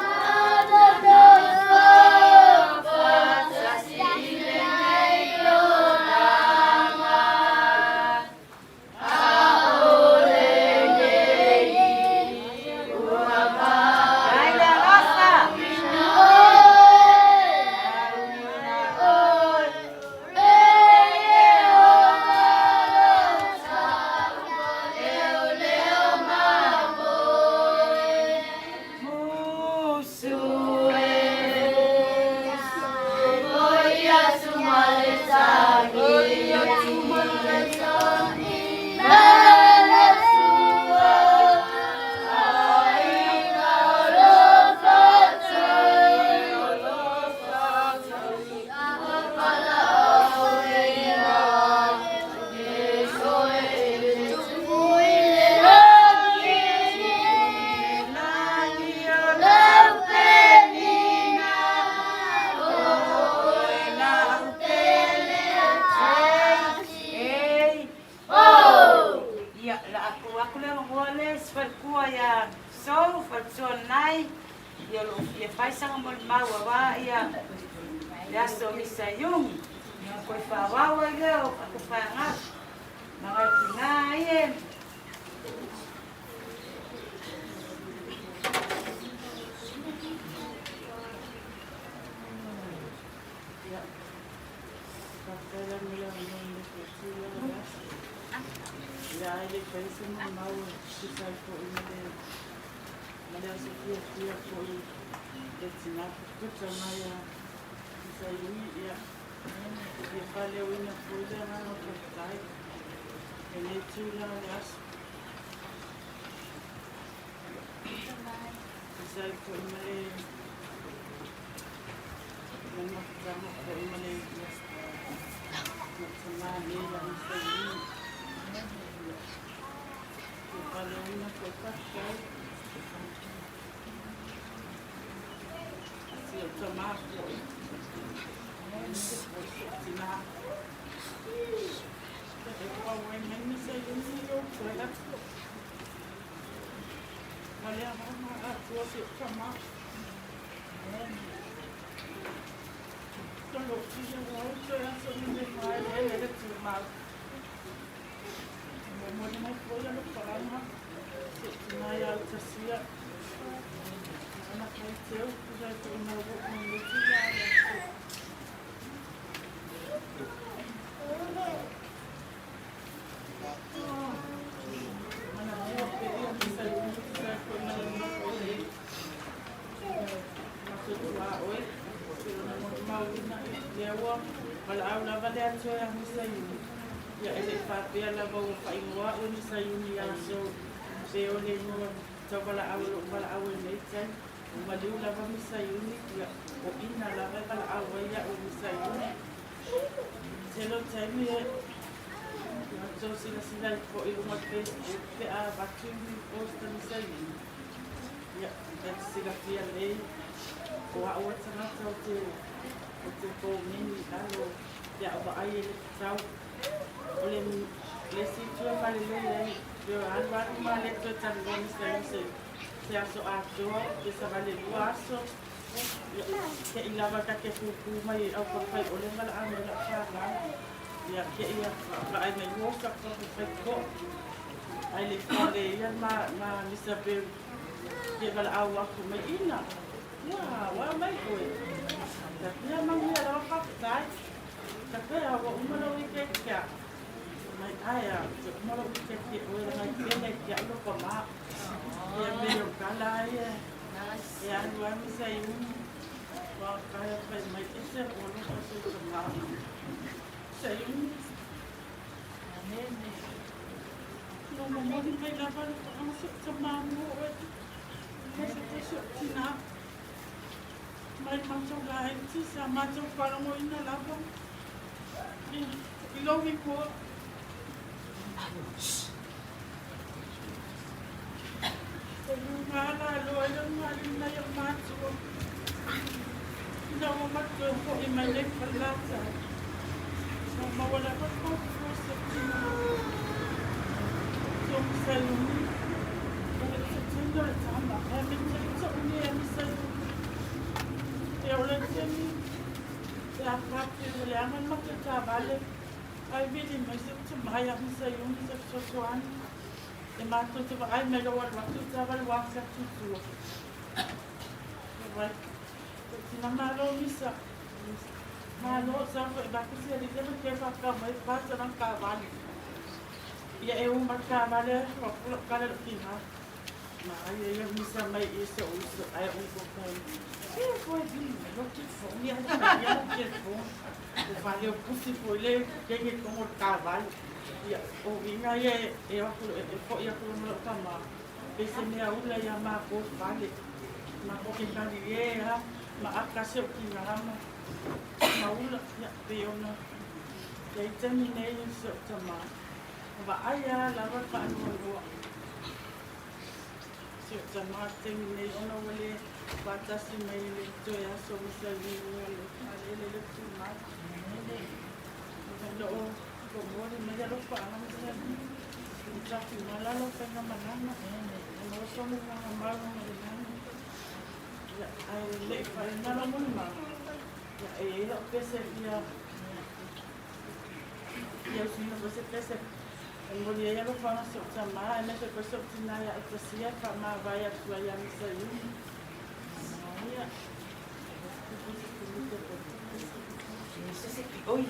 Ai le alofa. Musu Lagi o lau penina, o lau tele ei, Ia, la aku aku le magoa le sefalekua ia Sou, faletua lenai, ia o loo fia fai saga molimau aua ia le aso o Misa Iugi. Ia ona toe faaauau ai lea o tatou faeaga ma nai tina ia. Faafetai la mo le avanoa i le Atua i le aso. Ia ai le i fai se molimau e tusa ai foi ma le ma le aso fiafia foi le tina puta mai a Isaiui ia e fia faaleoina foi le agaga o faafetai i lenei tulaga o le aso. Tusa ai foi ma le ma le mafutaga foi ma le ma tamā nei la Isaiui. Ia fia faaleoina foi faafetai. Si ou tamā foi. O tina. E pau ai mai Misa Iuni i ou toe atu. Ma le agaga atoa si ou tamā. Tolo fia ua ou toe aso ni me whaele ele tumau. Momoli mai foi a lopalaga si ou tina ia Utasia. Ana faiteu, tusa ai foi ma ua oo mai lenei tulaga o le aso. Manatua pea ia Misa Iuni tusa ai foi ma le nofo lelei. Matou tuaoi, pei ona molimauina lea ua valaau lava le Atua ia Misa Iuni. Ia e le i faapea lava ua faaigoa oe Misa Iuni ia Sou pe o le igoa tauvalaau o lo o valaau ai nei taimi. Ua maliu lava Misa Iuni, ia o ina lava e valaau ai iaʻu Misa Iuni. Tele o taimi e matou silasila ai foi i luga o le Facebook pe a avatu ni post a Misa Iuni. Ia, e te silafia lelei, o au a le tagata ou te, ou te komeni i lalo pe a ou vaai e le tatau. O le, le isi itu e faalelei ai, pe o alu alu ma le toe talanoa ma se se, se aso atoa, pe savali e lua aso, ia, te i lava ta te kūkū mai i au papai ʻole ma laʻa mai laʻu fanau. Ia, te i vaai mai ua sa papai koʻu. Ae le i fale ia ma, ma Mr. Berry. Ke valaau aku mai ina. Ia, ua mai ʻoe. Ta pea manuia lava faafetai. Ta pea ua uma lou ike kia. Mai ae a, te uma lou ike ke ʻoe la ngai pele kia ulo pa ma. Ia me o kala ia. E alu ai ma sa iunu. Wa kaya pai mai ese o lo se ka ma. Sa iunu. Amen. No momoli mai lava le paaga se tamā mo oe. Mai se tasi o tinā. Mai matou laiti sa matou faalogoina lava i lou igoa. E luga lalo ai le ugalina i o matua. Ina ua matou hoʻi mai nei Falelatai. Sa maua lava koukou se tina. So Misaiuni, o le tino le tama, e me te toʻu ni e Misaiuni. E o le tini, e a pake o le anga ma te tavale, ai vili mai se tamai a Misaiuni se fesoasoani. E matou te vaai mai lou alu atu i tavale ua afe atu i tua. Vai. Tina malo misa. Malo sa fo e baki sia li le ke fa ka mai pa sa nang ka vale. Ia e uma ka vale wa pula ka le tina. Ma ia ia misa mai i se uso ai u ko kai. E foi vi lo ke fo ni a ia lo ke fo. O vale o pusi foi le ke ke como ka vale. Ia o vinga ia e aku e fo ia ku mo ka ma. Pe se mea ula ia ma ko vale. Ma ko ke kali e ha ma aka se o ki ngā ma ula ia pe ona ia i taimi nei se o tama va ai a lava whaanoanoa se o tama taimi nei ona ua le faatasi mai le toe aso misa i ua le malele le tu mai o loo momoli mai alofaaga misa i tafi malalo faiga malaga o loo sonu magamau ma le lagi ia ae leʻi faina lo molimau ia e iai lau pese ia ia usina foi se pese e momoli ai alofaga se o tamā aemaise foi se o tinā ia autasia e faamavae atu ai ia Misa Iuni ia. Oi,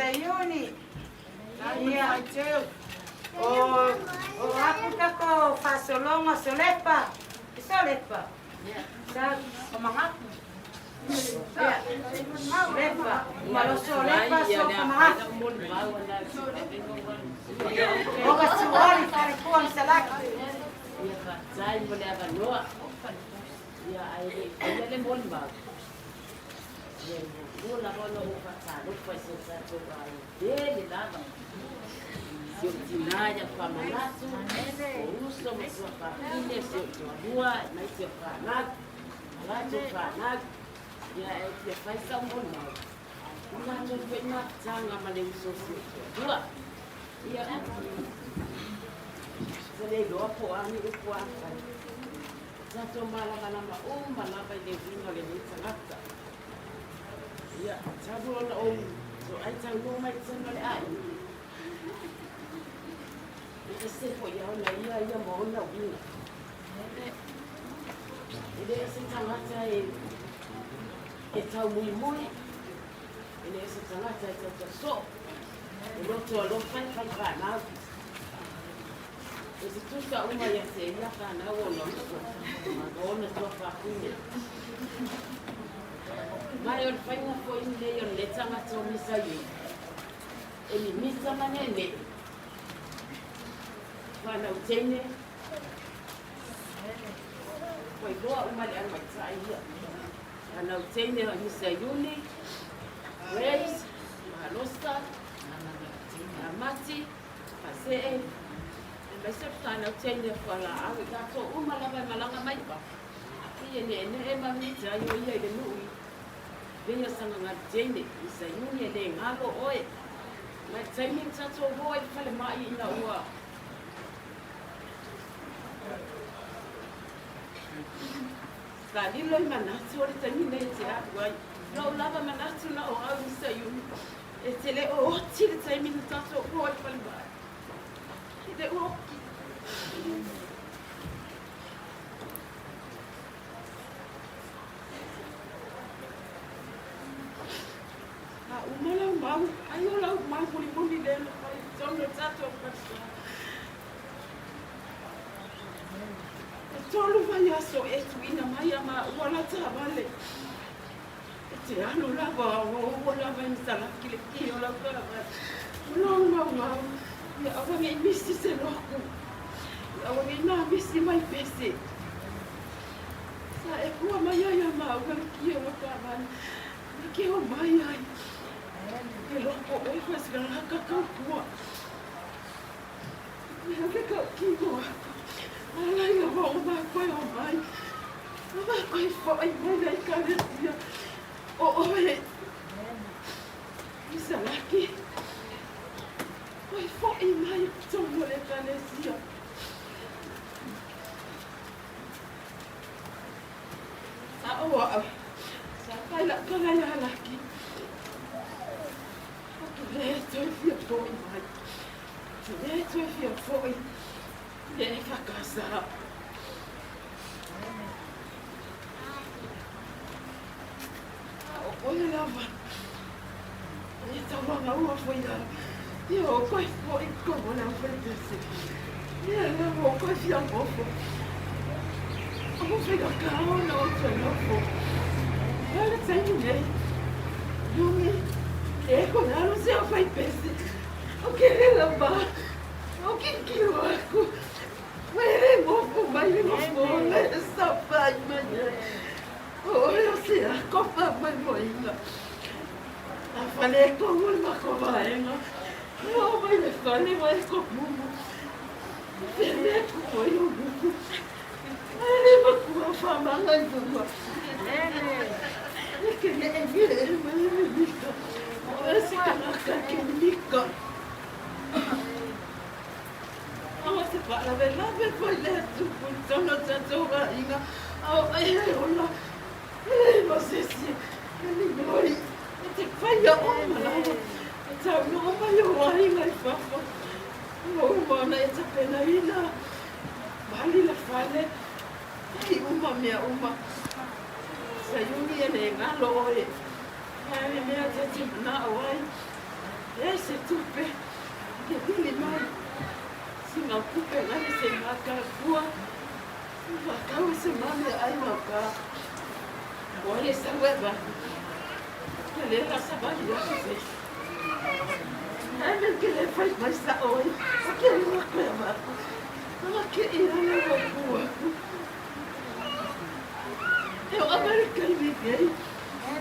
Misa Iuni. Ia. O o aku tako faasologa solepa. Solepa. Sa o magaku. Ia. Lepa. Maloso lepa so magaku. O ka suoli falekua Salaki. Ia faafetai mo le avanoa. Ia ae le i faia le molimau. Ia e muamua lava ona ou faatalofa i si o tatou aiga tele lava. Si ou tinā ia Famanatu, o uso ma tuafafine, si ou toalua, aemaise o fanau, ma latou fanau. Ia e fia fai sau molimau. O matou foi mafutaga ma le uso o si ou toalua. Ia, ua le iloa po o a ni upu a fai. O tatou malamalama uma lava i le uiga o lenei tagata. Ia, talu ona ou toai taunuu mai i totonu o le aiga, e ese foi ia ona ia ia ma ona uiga. E le o se tagata e e taumuimui, e le o se tagata e tautasoo, e loto alofa e fai fanau. E tutusa uma ia te ia fanau ona uso ma ona tuafafine. Ma o le faiga foi lenei o lenei tagata o Misa Iui, e mimita ma neenee, fanau teine, ua iloa uma le aumaitai ia. Fanau teine o Misa Iuni, Grace, Malosa, Amati, Fasee, aemaise le fanau teine o Fualaau, i tatou uma lava e malaga mai i fafo. Pei e neenee ma mita ai o ia i le nuu i Veia Sagagalu teine, Misa Iuni e le galo oe. Ma le taimi na tatou o ai i le falemai ina ua Sa lilo i manatu o le taimi nei e te alu ai. Lou lava manatu na o au Misa Iuni e te le o oti le taimi na tatou o ai i le falemai. E le o oti. A uma lau mau, ai o lau mau mulimuli lea na fai i totonu o le tatou falesa. E tolu vaiaso e tuuina mai a maua la taavale. E te alu lava o ua lava e matalaki le ki o lau taavale. O lou maumau, ia aua ne i misi se loku. Ia aua ne i mamisi mai pese. Sa e pua mai ai a maua le ki o lau taavale. Na ke o mai ai. E loko oe koe se laka kau pua. Mea ke kau kino aku. A laila wa o mākou e o mai. A mākou e whai mai nei ekalesia. O oe. Isalaki. Oe whai mai tonu o le ekalesia. A o au. Sa pai la kala ia laki. Ou te le toe fia fo'i mai. Ou te le toe fia fo'i i le EFKS. A o oe lava e tauagaua foi au. Ia o koe fo'i komo le au faipese. Ia lava o koe fia nofo. O faigata ona ou toe nofo. A o le taimi nei, Lumi, e ko lalo se au faipese. O ke le lava, o kilokilo aku. Ua e le nofo mai le nofoaga e saofai mai ai. O oe o se ako faamoemoeina. A faaletonu le matou vaega, e oo mai le fale ua e komumu. Pele atu ai o nuku. Ae le matua faamaga i luga. E ke neʻeneʻe mai le mika. O oe se kanaka e ke mika. O se faalavelave foi lea tupu i totonu o tatou aiga, a o oe e ola. E leai ma se isi e minoi e te faia uma lava. E taunuu mai ou aiga i fafo. Ua uma ona e tapenaina mali le fale, ai uma mea uma. Saiuni e le galo oe. Ae le mea ta te manao ai. E se tupe ke vili mai. Singa kupe ngale se ngaka kua. Wakau se mame ai waka. Oye sa weba. Ke le rasa bali ya se. Ai ke le fai mai sa oi. O ke le waka ma. Ala ke ira le wakua. E o Amerika i mi nei.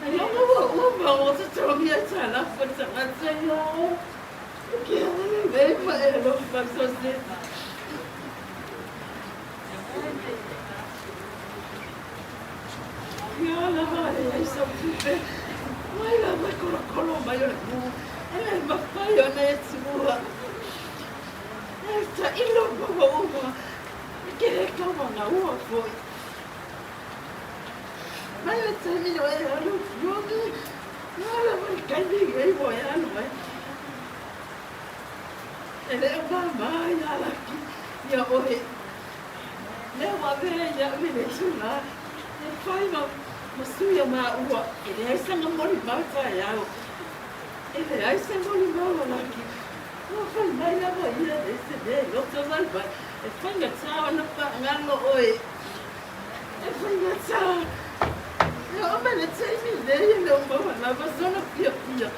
E o wa o ma o te tongi e tala fa tanga te yo. O ke ala le nei ma e lo fa so se. Ia lava e ai sa tupe. Mai lava kolo kolo mai o le mu. E le mawhai o ne tua. E ta ilo maua ua. E ke he kawa ngā ua foi. Mai le taimi o e alu fiomi. Ia lava i kaimi e mo e alu ai. E le o mama ia laki. Ia oe. Lea wa vea ia ui le sula. E whai ma masuia ma ua. E le aisa ngā mori mau tai au. E le aisa mori mau o laki. Ua whai mai lava ia e se le loto mai mai. E whai ngā tā ona pa ngalo oe. E whai ngā tā. E o me le teimi le e le o maua lava sona pia pia.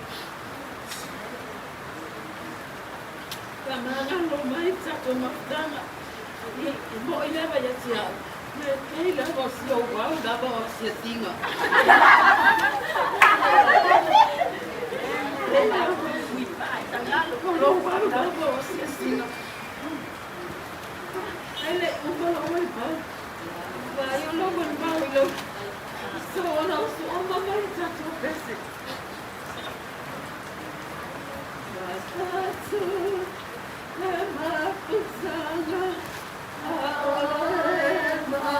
Ka mangalo mai tako mafutanga. I mo i lava ia tia. Me kei lava o sia wau lava o sia tinga. Kei lava. O lo wau lava o sia tinga. Ele uma lo mai pau. Vai o lo mai pau i lo. So ona o su oma mai tato pese. Matatu e mafutanga a ole ma.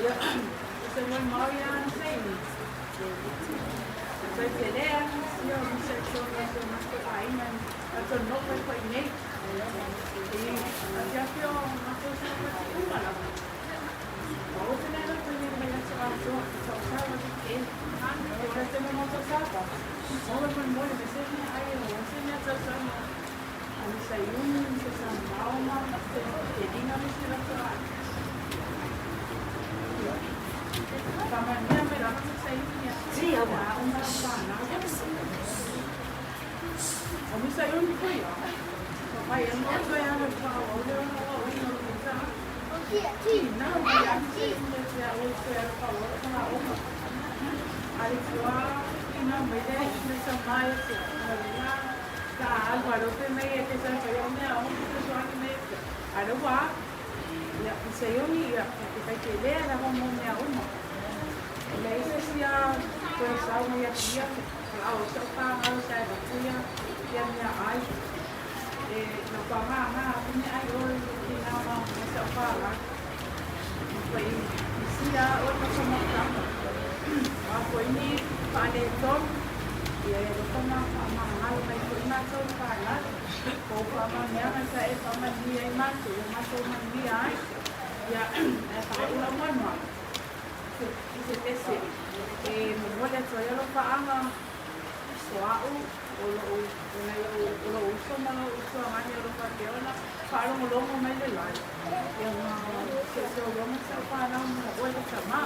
Ia, o se molimau ia ana saini. Toe tele a nisi o misa i tonu o si o matou aiga matou nofo ai foi nei. I afiafi o matou sapati uma lava. Ua ope nei latou i nei aso atoa, e tausau atu ke. E tatou mo matou sapa. Maua molimoli me se mea ai e o se mea tausau mo a misa i umi, misa sa maoma, se te linga me se latou ai. Whamania me rama me sa umi ia. A o ma whanau. O misa i umi koe ia. Mai e mo koe ana pa o le ona o o ino o ta. Nā mai a te me te a o te a pa o ta o ma. Ali tua ina mai le me sa mai te a la ta alwa ro pe mai e te sa pa yo me a o te so ani me a ro wa ia misa i umi ia te kai te lea la mo me a uma. Le isa sia koe sau mai a pia a o sa pa ngalo sa e puia ia mea ai e no pa nga nga me ai o ki na ma ma sa pa la ko i sia o no sa ma ka a ko ni pa le ton ia e ro ma pa ma ngalo mai ko ma to pa la ko pa ma mea ma sa e pa ma ni ai ma to ma to ma ni ai ia e pa ula mo no i se tese e mo mo le to ia lo pa anga o a'u o lo'u o nai o lo'u uso ma lo'u uso agani o lo fakeona faalogologo mai le lai ia ma se se o loma sa fanau mo oe le tamā.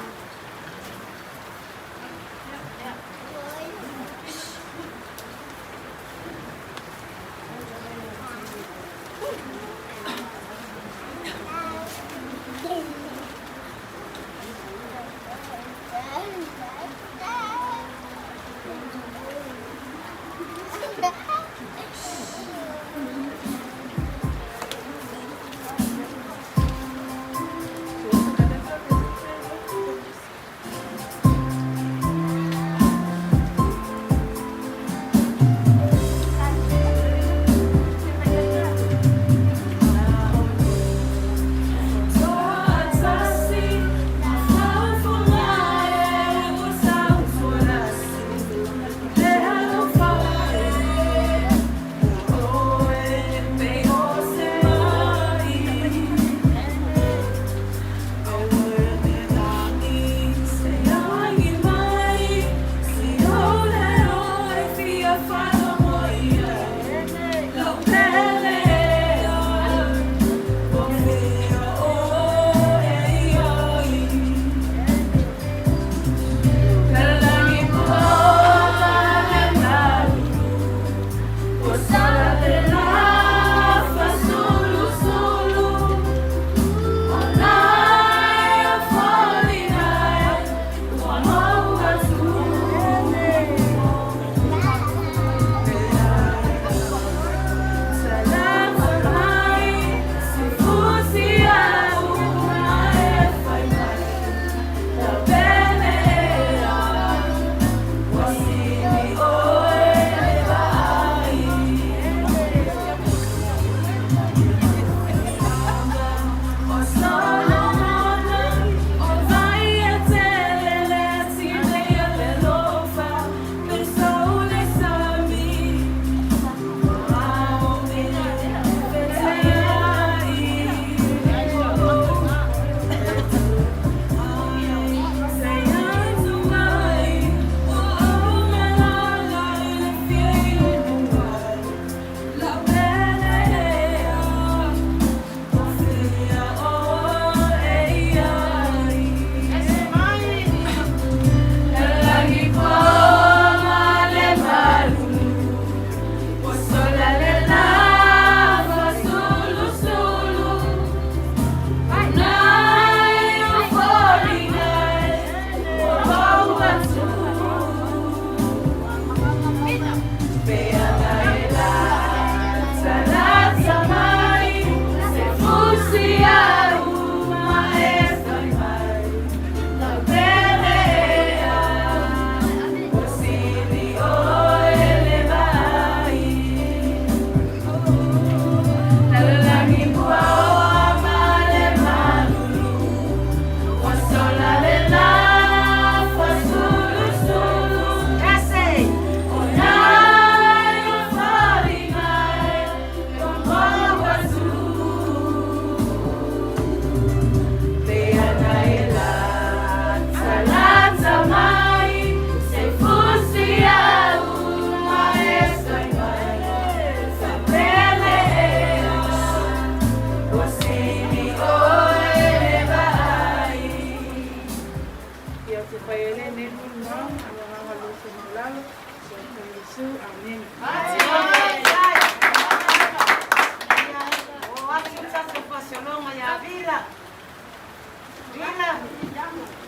Iesu, amene. O atu tatou faasologa iā Vila. Vila. Ia Vila.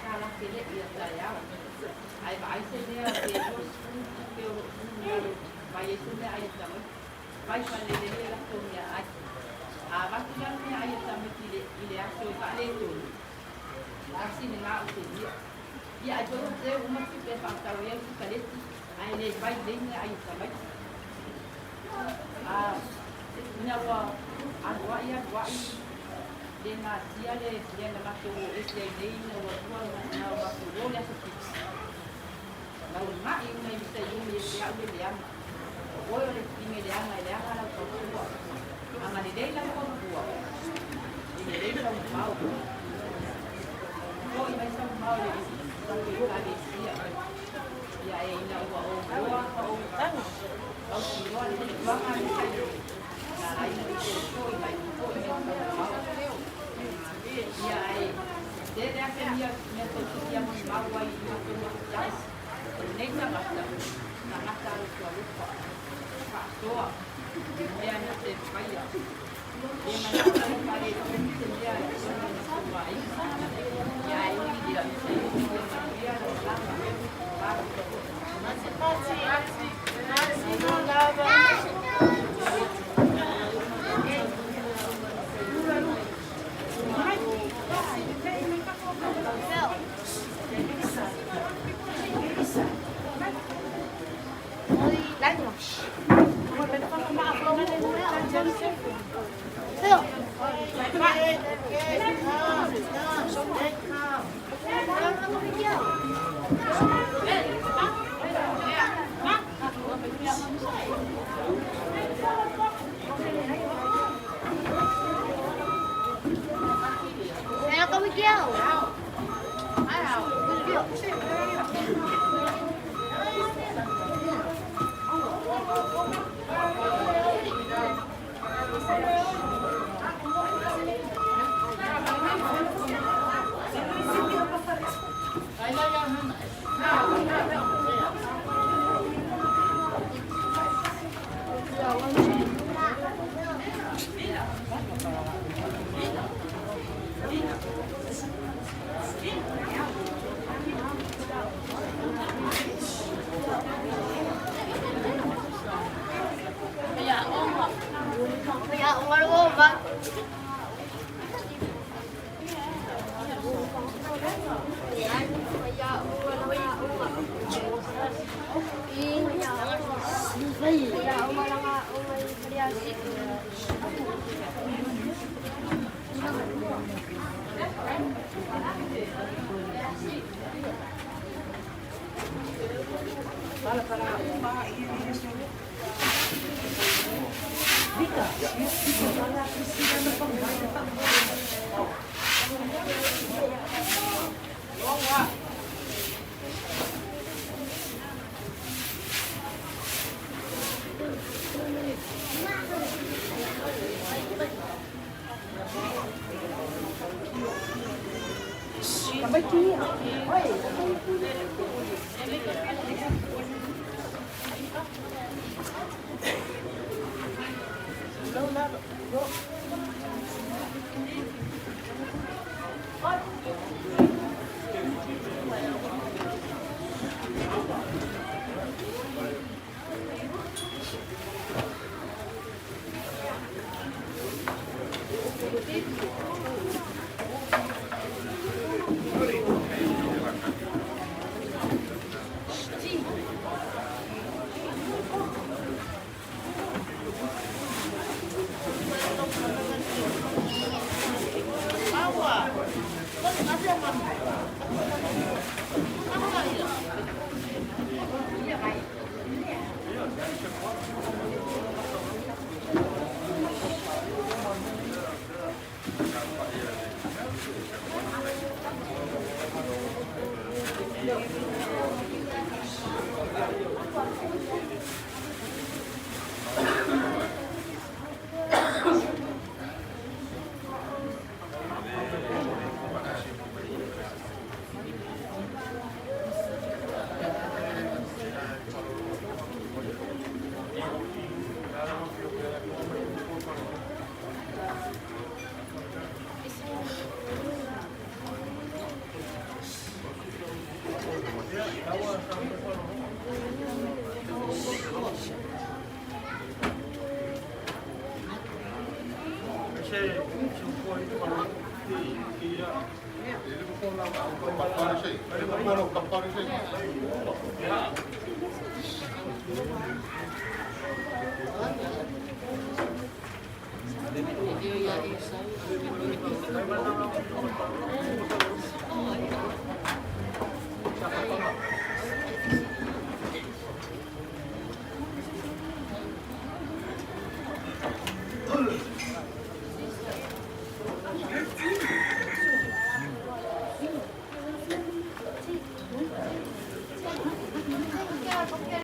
$4 tele ia taeao. Ae vaai se mea pe 20 tupe o loo tuu i lalo mai ai se meaai a tamaiti. Fai falelele e latou meaai. A avatu la le meaai a tamaiti i le i le aso e faaletonu, tasi lena o se ia. Ia ae toe teu uma tupe e faatatau ai au sikaleti ae le fai lelei meaai a tamaiti. A ina ua alu ai alu ai le natia le mea na matou o ese ai nei ina ua lua na o matou o le aso Fiti. Na una'i una i misa iumi e te au le leaga. O oe o le pine leaga e leaga lau tautua. Agalelei lau tautua, e lelei sau mau. Foi mai sau mau i le tatou Ekalesia. Ia e ina ua ou oa ma ou mautinoa le tautuaga a misa iumi, na ala ai ona ou toe foi mai, foi mai sau mau. Ia ae tele lava se mea tou te fia molimau ai i matou matatau. O lenei tagata, tagata alofa faasoa i mea na te faia. E manao ai faaletonu se mea i totonu o matou aiga. Ia ae ui i lea, ia manuia lau malaga.